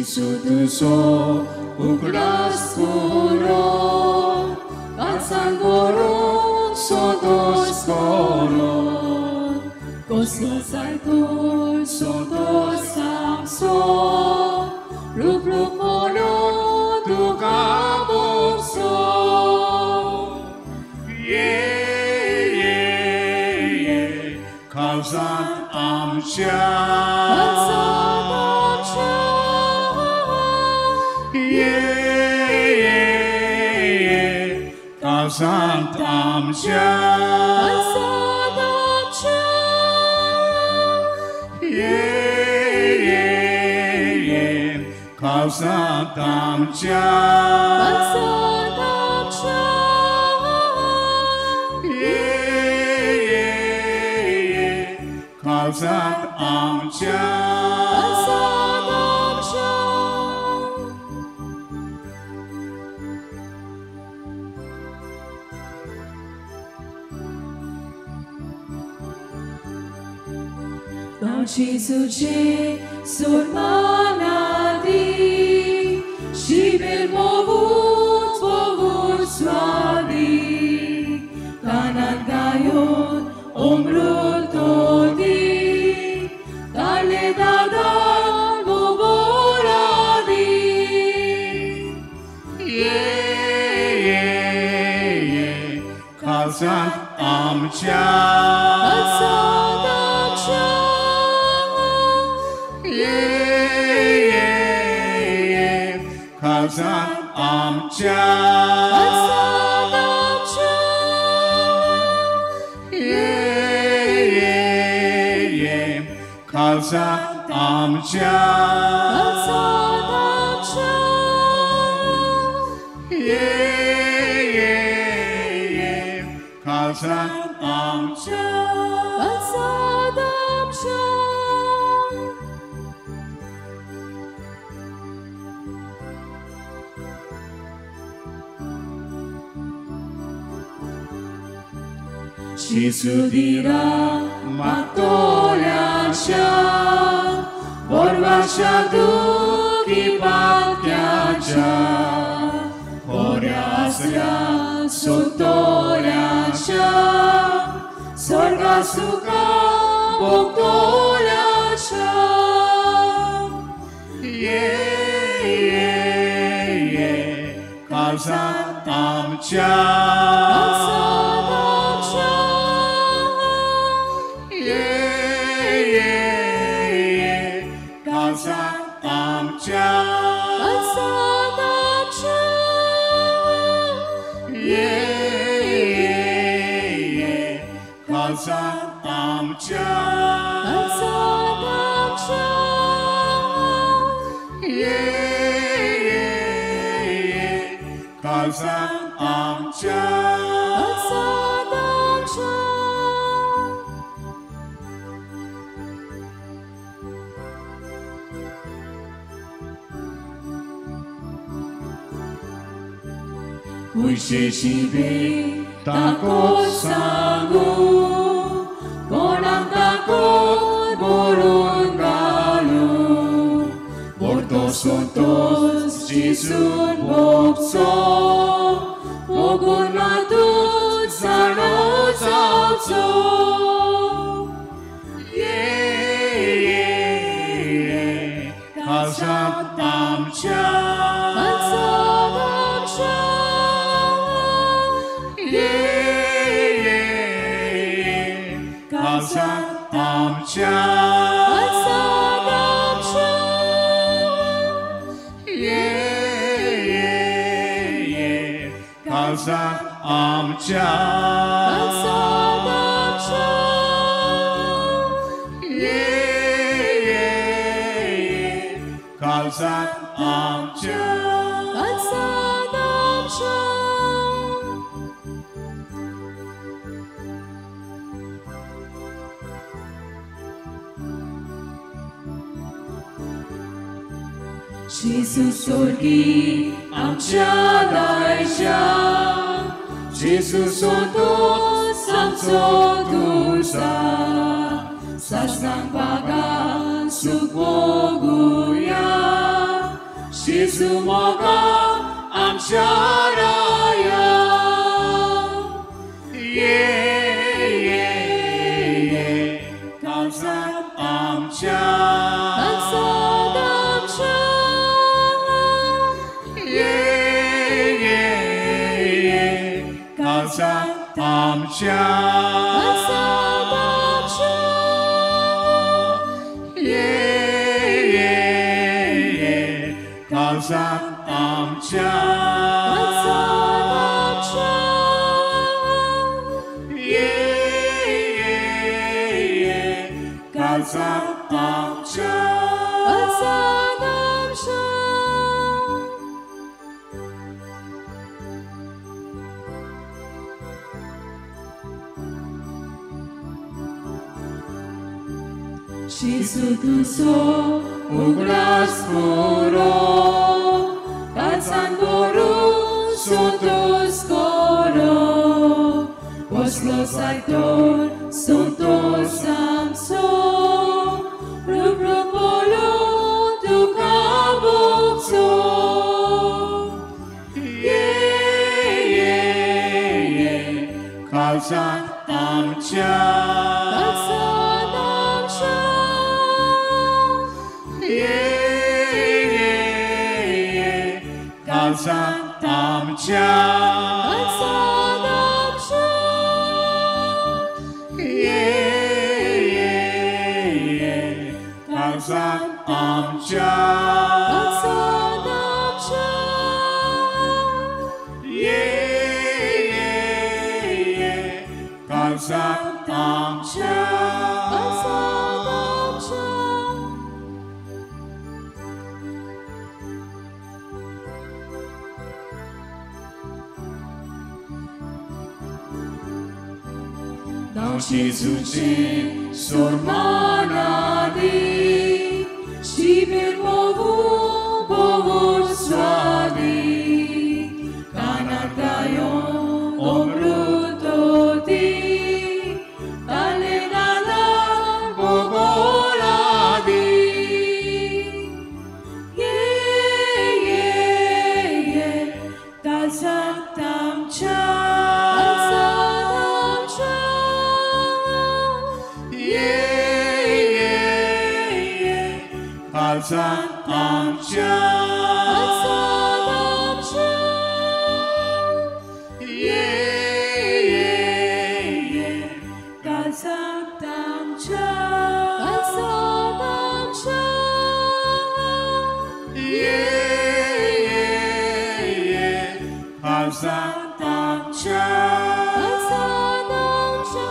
Gesù तुजो उगडास करो, काळजान भरून सोदोस करो, कसलो जायतो सोदोस आमचो, रूप रूप म्हणून तुका भोगचो. ये ये ये काळजांत आमच्या, ये ये ये काळजांत आमच्या, ये ये ये काळजांत आमच्या काळजांत आमच्या ये ये काळजांत आमच्या काळजांत आमच्या जेजूचे सोडमानादी शिबेल मोवूच मोवूच स्वादी कानात गायोन अमृत दी ताले दादा मोबोरादी ये ये काळजांत आमच्या काळजांत आमच्या ये ये काळजांत आमच्या काळजांत आमच्या ये ये काळजांत आमच्या काळजांत आमच्या ये ये काळजांत आमच्या काळजांत आमच्या जेजू मातोल्याच्या बोरवाच्या दुखी पाक्याच्या कोऱ्यासऱ्या सोतोल्याच्या स्वर्गा सुखा भोगतोल्याच्या ये ये काळजांत आमच्या काळजांत आमच्या ये ये काळजांत आमच्या काळजांत आमच्या ये ये काळजांत आमच्या काळजांत आमच्या ये ये काळजांत आमच्या काळजांत आमच्या कुयशे शिबे ताको सांगू कोणाक ताको बरोवन घालू पोर्तो सोतोस जेजून भोगचो भोगून मातूं जाणो जावचो ये ये काळजांत आमच्या काळजांत आमच्या ये ये काळजांत आमच्या काळजांत आमच्या ये ये काळजांत आमच्या काळजांत आमच्या ये ये काळजांत आमच्या काळजांत आमच्या जेजू स्वर्गी आमच्या दायजा जेजू सोदोस आमचो तुजा सासणां बागान सूख भोगुया जेजू मोगा आमच्या राया ये ये काळजांत आमच्या काळजांत आमच्या ये ये काळजांत आमच्या काळजांत आमच्या ये ये काळजांत आमच्या काळजांत आमच्या ये ये काळजांत आमच्या काळजांत आमच्या. जेजू तुजो उगडास पुरो काळजान भरून संतोष करो बसलो जायतो संतोष आमचो रूप रूप पळोवन तुका भोगचो. ये ये ये काळजांत आमच्या काळजांत आमच्या ये ये ये काळजांत आमच्या काळजांत आमच्या ये ये ये काळजांत आमच्या काळजांत आमच्या ये ये ये काळजांत आमच्या काळजांत आमच्या. नांव जेजूचें सोर्माना दी शिबीर मोवू भोव स्वादी कानातायो अमृत दी ताले नाला भोगोला दी. ये ये ये काळजांत आमच्या काळजांत आमच्या ये ये ये काळजांत आमच्या काळजांत आमच्या ये ये ये काळजांत आमच्या काळजांत आमच्या ये ये ये काळजांत आमच्या काळजांत आमच्या.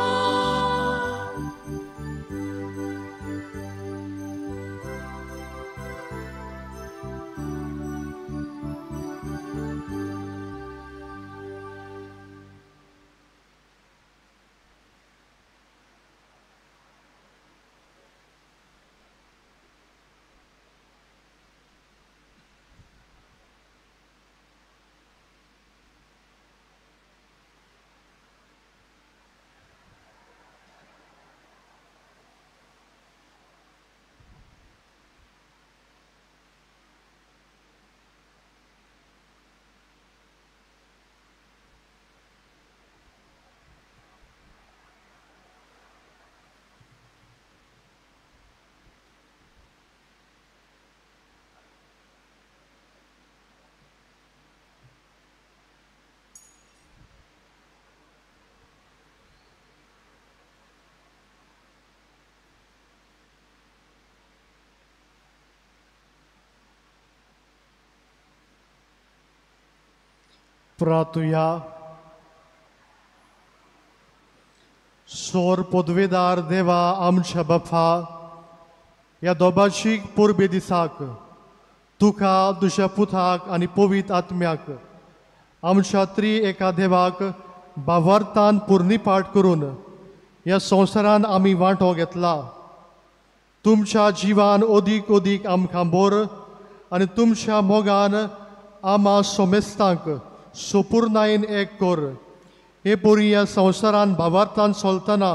प्रार्थुया. सोर पदवेदार देवा आमच्या बापा, ह्या दोबाशीक परबे दिसाक तुका तुज्या पुताक आनी पवित्र आत्म्याक आमच्या त्री एका देवाक भावार्थान पुर्णीपाठ करून ह्या संवसारान आमी वांटो घेतला. तुमच्या जिवान अदीक अदीक आमकां बोर आनी तुमच्या मोगान आमा सोमेस्तांक सोपूर्णायेन एक कर. हे परी ह्या संवसारान भावार्थान चलतना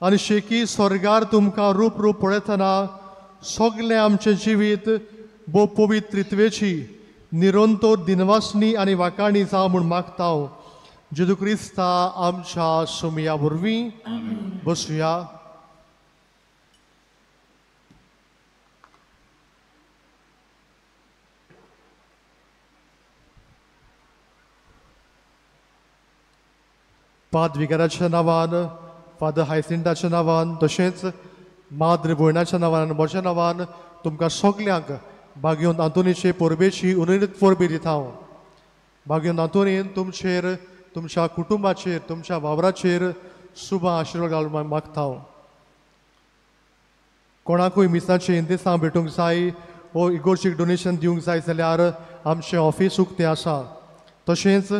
आनी शेकी स्वर्गार तुमकां रूप रूप पळयतना सगळें आमचें जिवीत भोव पवित्र त्रित्वेची निरंतर दिनवासनी आनी वाकाणी जावं म्हूण मागता हांव जेजू क्रिस्ता आमच्या सोमया वरवीं. बसुया. पाद विगाराच्या नांवान, फादर हायसिंटाच्या नांवान, तशेंच माद्र भयणाच्या नांवान आनी म्हज्या नांवान तुमकां सगल्यांक भाग्योन आंतोनीचे परबेची उनेरीत परबी दिता हांव. भाग्योन आंतोनीन तुमचेर, तुमच्या कुटुंबाचेर, तुमच्या वावराचेर सुबा आशिर्वाद घालून मागता हांव. कोणाकूय मिसाचें इंतेसांव भेटूंक जाय वो इगोर्जीक डोनेशन दिवंक जाय जाल्यार आमचें ऑफीस उक्तें आसा. तशेंच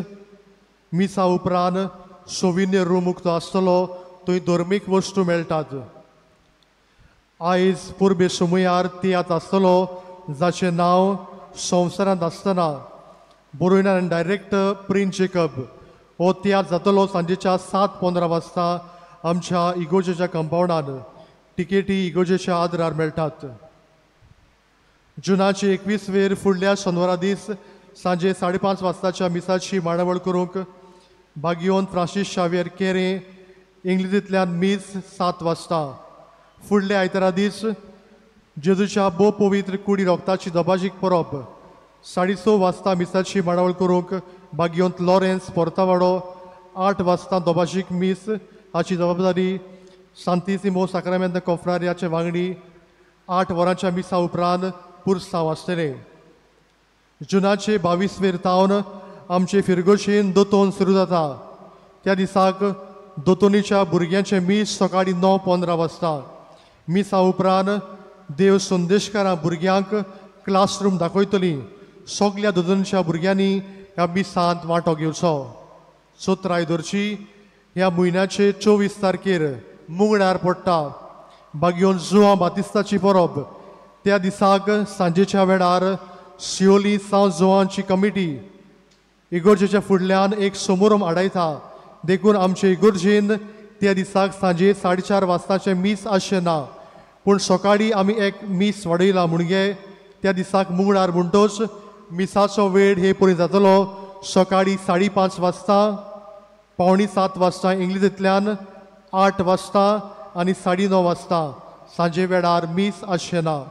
मिसा उपरांत सोविनियर रूम उक्तो आसतलो, थंय धर्मीक वस्तू मेळटात. आयज पुर्बे सुमयार तियात्र आसतलो जाचें नांव संवसारांत आसतना बरोयणार आनी डायरेक्टर प्रिन्स जेकब. हो तियात्र जातलो सांजेच्या 7:15 वाजता आमच्या इगोजेच्या कंपावंडान. टिकेटी इगोजेच्या आदरार मेळटात. जुनाचे 21 वेर फुडल्या शेनवारा दीस सांजे 5:30 वाजताच्या मिसाची मांडावळ करूंक बागियोन फ्रांसीस शावियर केरे इंग्लिशींतल्यान मीस 7 वाजता. फुडल्या आयतारा दीस जेजूच्या भोव पवित्र कुडी रोगताची दबाजीक परब 6:30 वाजता मिसाची मांडावळ करूंक बागियोंत लॉरेन्स पोर्तावाडो. 8 वाजता दबाजीक मीस हाची जबाबदारी सांतिसिमो साक्रामेंत कोफ्रारियाचे वांगडी. 8 वरांच्या मिसा उपरांत पुरसांव आसतलें. जुनाचे 22 वेर तावन आमचे फिरगोशेन दोतोन सुरू जाता. त्या दिसाक दोतोनीच्या भुरग्यांचें मीस सकाळीं 9:15 वाजता. मिसा उपरांत देव संदेशकारां भुरग्यांक क्लासरूम दाखयतलीं. सगल्या दोतोनीच्या भुरग्यांनी ह्या मिसांत वांटो घेवचो. चोत्राय धरची ह्या म्हयन्याचे 24 तारखेर मुंगळार पडटा बागियोन जुआं बातिस्ताची परब. त्या दिसाक सांजेच्या वेळार सियोली सांव जुआंची कमिटी इगोर्जेच्या फुडल्यान एक समोरम आडायता. देखून आमचे इगोर्जेन त्या दिसाक सांजे 4:30 वाजताचें मीस आसचें ना, पूण सकाळीं आमी एक मीस वाडयला म्हणगे त्या दिसाक मुंगळार म्हणटोच मिसाचो वेळ हे परी जातलो सकाळीं 5:30 वाजता, 6:45 वाजता इंग्लिशींतल्यान, 8 वाजता आनी 9:30 वाजता. सांजे वेळार मीस आसचें ना.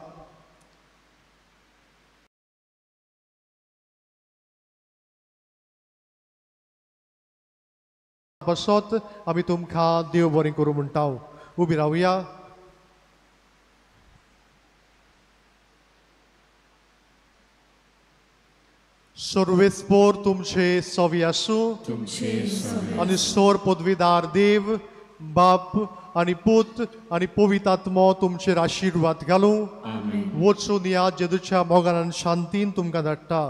बसत आमी तुमकां देव बरें करूं म्हणटा. उबी रावया. सर्वेस्पोर तुमचे सवी आसूं आनी सोर पदवीदार देव बाप आनी पूत आनी पवित्र आत्मो तुमचेर आशिर्वाद घालूं. वचून ह्या जेजूच्या मोगान आनी शांतीन तुमकां धाडटा.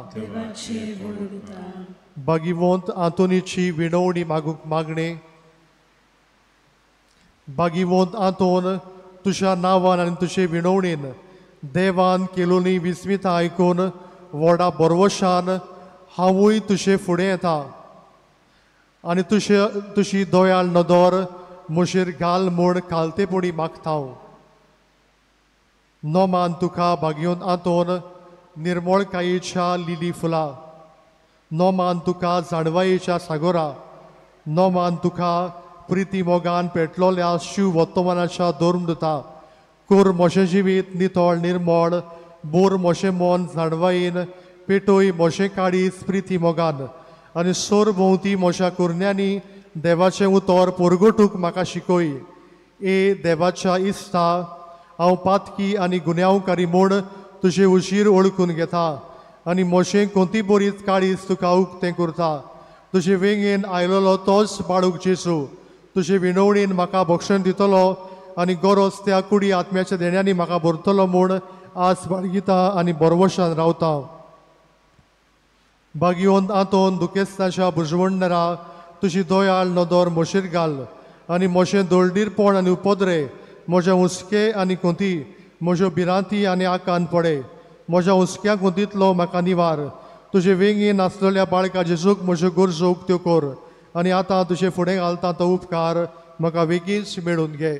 बागिवंत आंतोनीची विणवणी मागूंक मागणें. बागिवंत आंतोन तुज्या नांवान आनी तुजे विणवणेन देवान केलोनी विस्मिता आयकून व्हडा बरवशान हांवूय तुजे फुडें येता आनी तुजे तुजी दयाळ नदर म्हजेर घाल म्हूण खालतेपणी मागता. नोमान तुका बागिवंत आंतोन निर्मळकायेच्या लिली फुलां, नोमान तुका जाणवायेच्या सागोरा, नोमान तुका प्रिती मोगान पेटलोल्या शिव वर्तमानाच्या धर्मदुता. कोर म्हजें जिवीत नितळ निर्मळ, बोर म्हजें मन जाणवायेन, पेटोय म्हजें काळीज प्रिती मोगान आनी सोर भोंवती म्हज्या कुरण्यांनी देवाचें उतर पोरगोटूक म्हाका शिकय. ए देवाच्या इस्ता, हांव पातकी आनी गुन्यांवकारी म्हूण तुजे उशीर ओळखून घेता आनी म्हजें कोंती बरीच काळीज तुका उक्तें करता. तुजे वेंगेन आयलोलो तोच बाळूक जेजू तुजे विणवणीन म्हाका भक्षण दितलो आनी गरज त्या कुडी आत्म्याच्या देण्यांनी म्हाका भरतलो म्हूण आज बाळगिता आनी बरवशान रावता. बागियोन आंतोन दुखेस्ताच्या बुजवणरा तुजी दयाळ नदर म्हजेर घाल आनी म्हजें दळडीरपण आनी उपद्रे, म्हज्या हुस्के आनी कोंती, म्हज्यो भिरांती आनी आकांत पडे. म्हज्या हुस्क्या कोंतींतलो म्हाका निवार. तुजे वेंगेन आसलेल्या बाळका जेजूक म्हज्यो गरजो उक्त्यो कर आनी आतां तुजे फुडें घालता तो उपकार म्हाका वेगींच मेळून घे.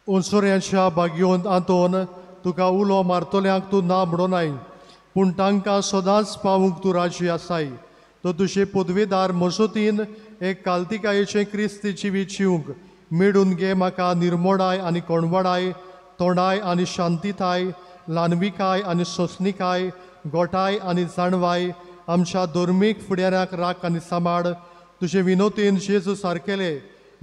उंसोऱ्यांच्या बागयोन आंतोन तुका उलो मारतल्यांक तूं ना म्हणोनाय, पूण तांकां सदांच पावूंक तूं राजी आसाय. तो तुजे पदवेदार मजतीन एक कालतिकायेचें क्रिस्ती जिवीत जिवंक मेळून घे. म्हाका निर्मोडाय आनी कोणवाडाय, तोंडाय आनी शांतिताय, ल्हानविकाय आनी सोंसणिकाय, गोठाय आनी जाणवाय आमच्या धर्मीक फुडाऱ्यांक राख आनी सांबाळ. तुजे विनोतीन जेजू सारकेले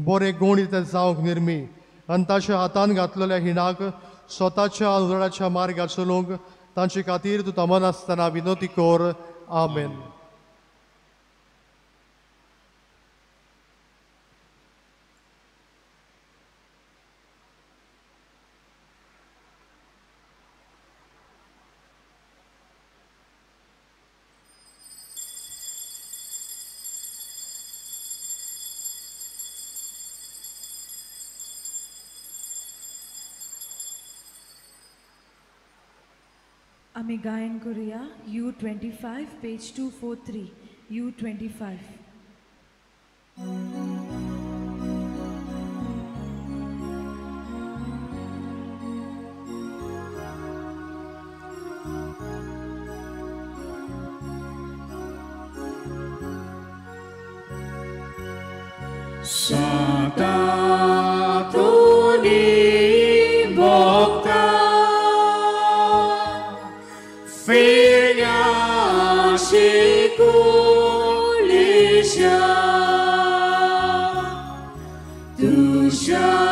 बरे गूण इतले जावंक निर्मी आनी ताच्या हातान घातलेल्या हिणाक स्वताच्या उजवाडाच्या मार्गार चलूंक तांचे खातीर तूं थांबनासतना विनोती कर. आमेन. आमी गायन करुया U25 page 243 U25. Santatoni bokta Firya shikulisha Tusha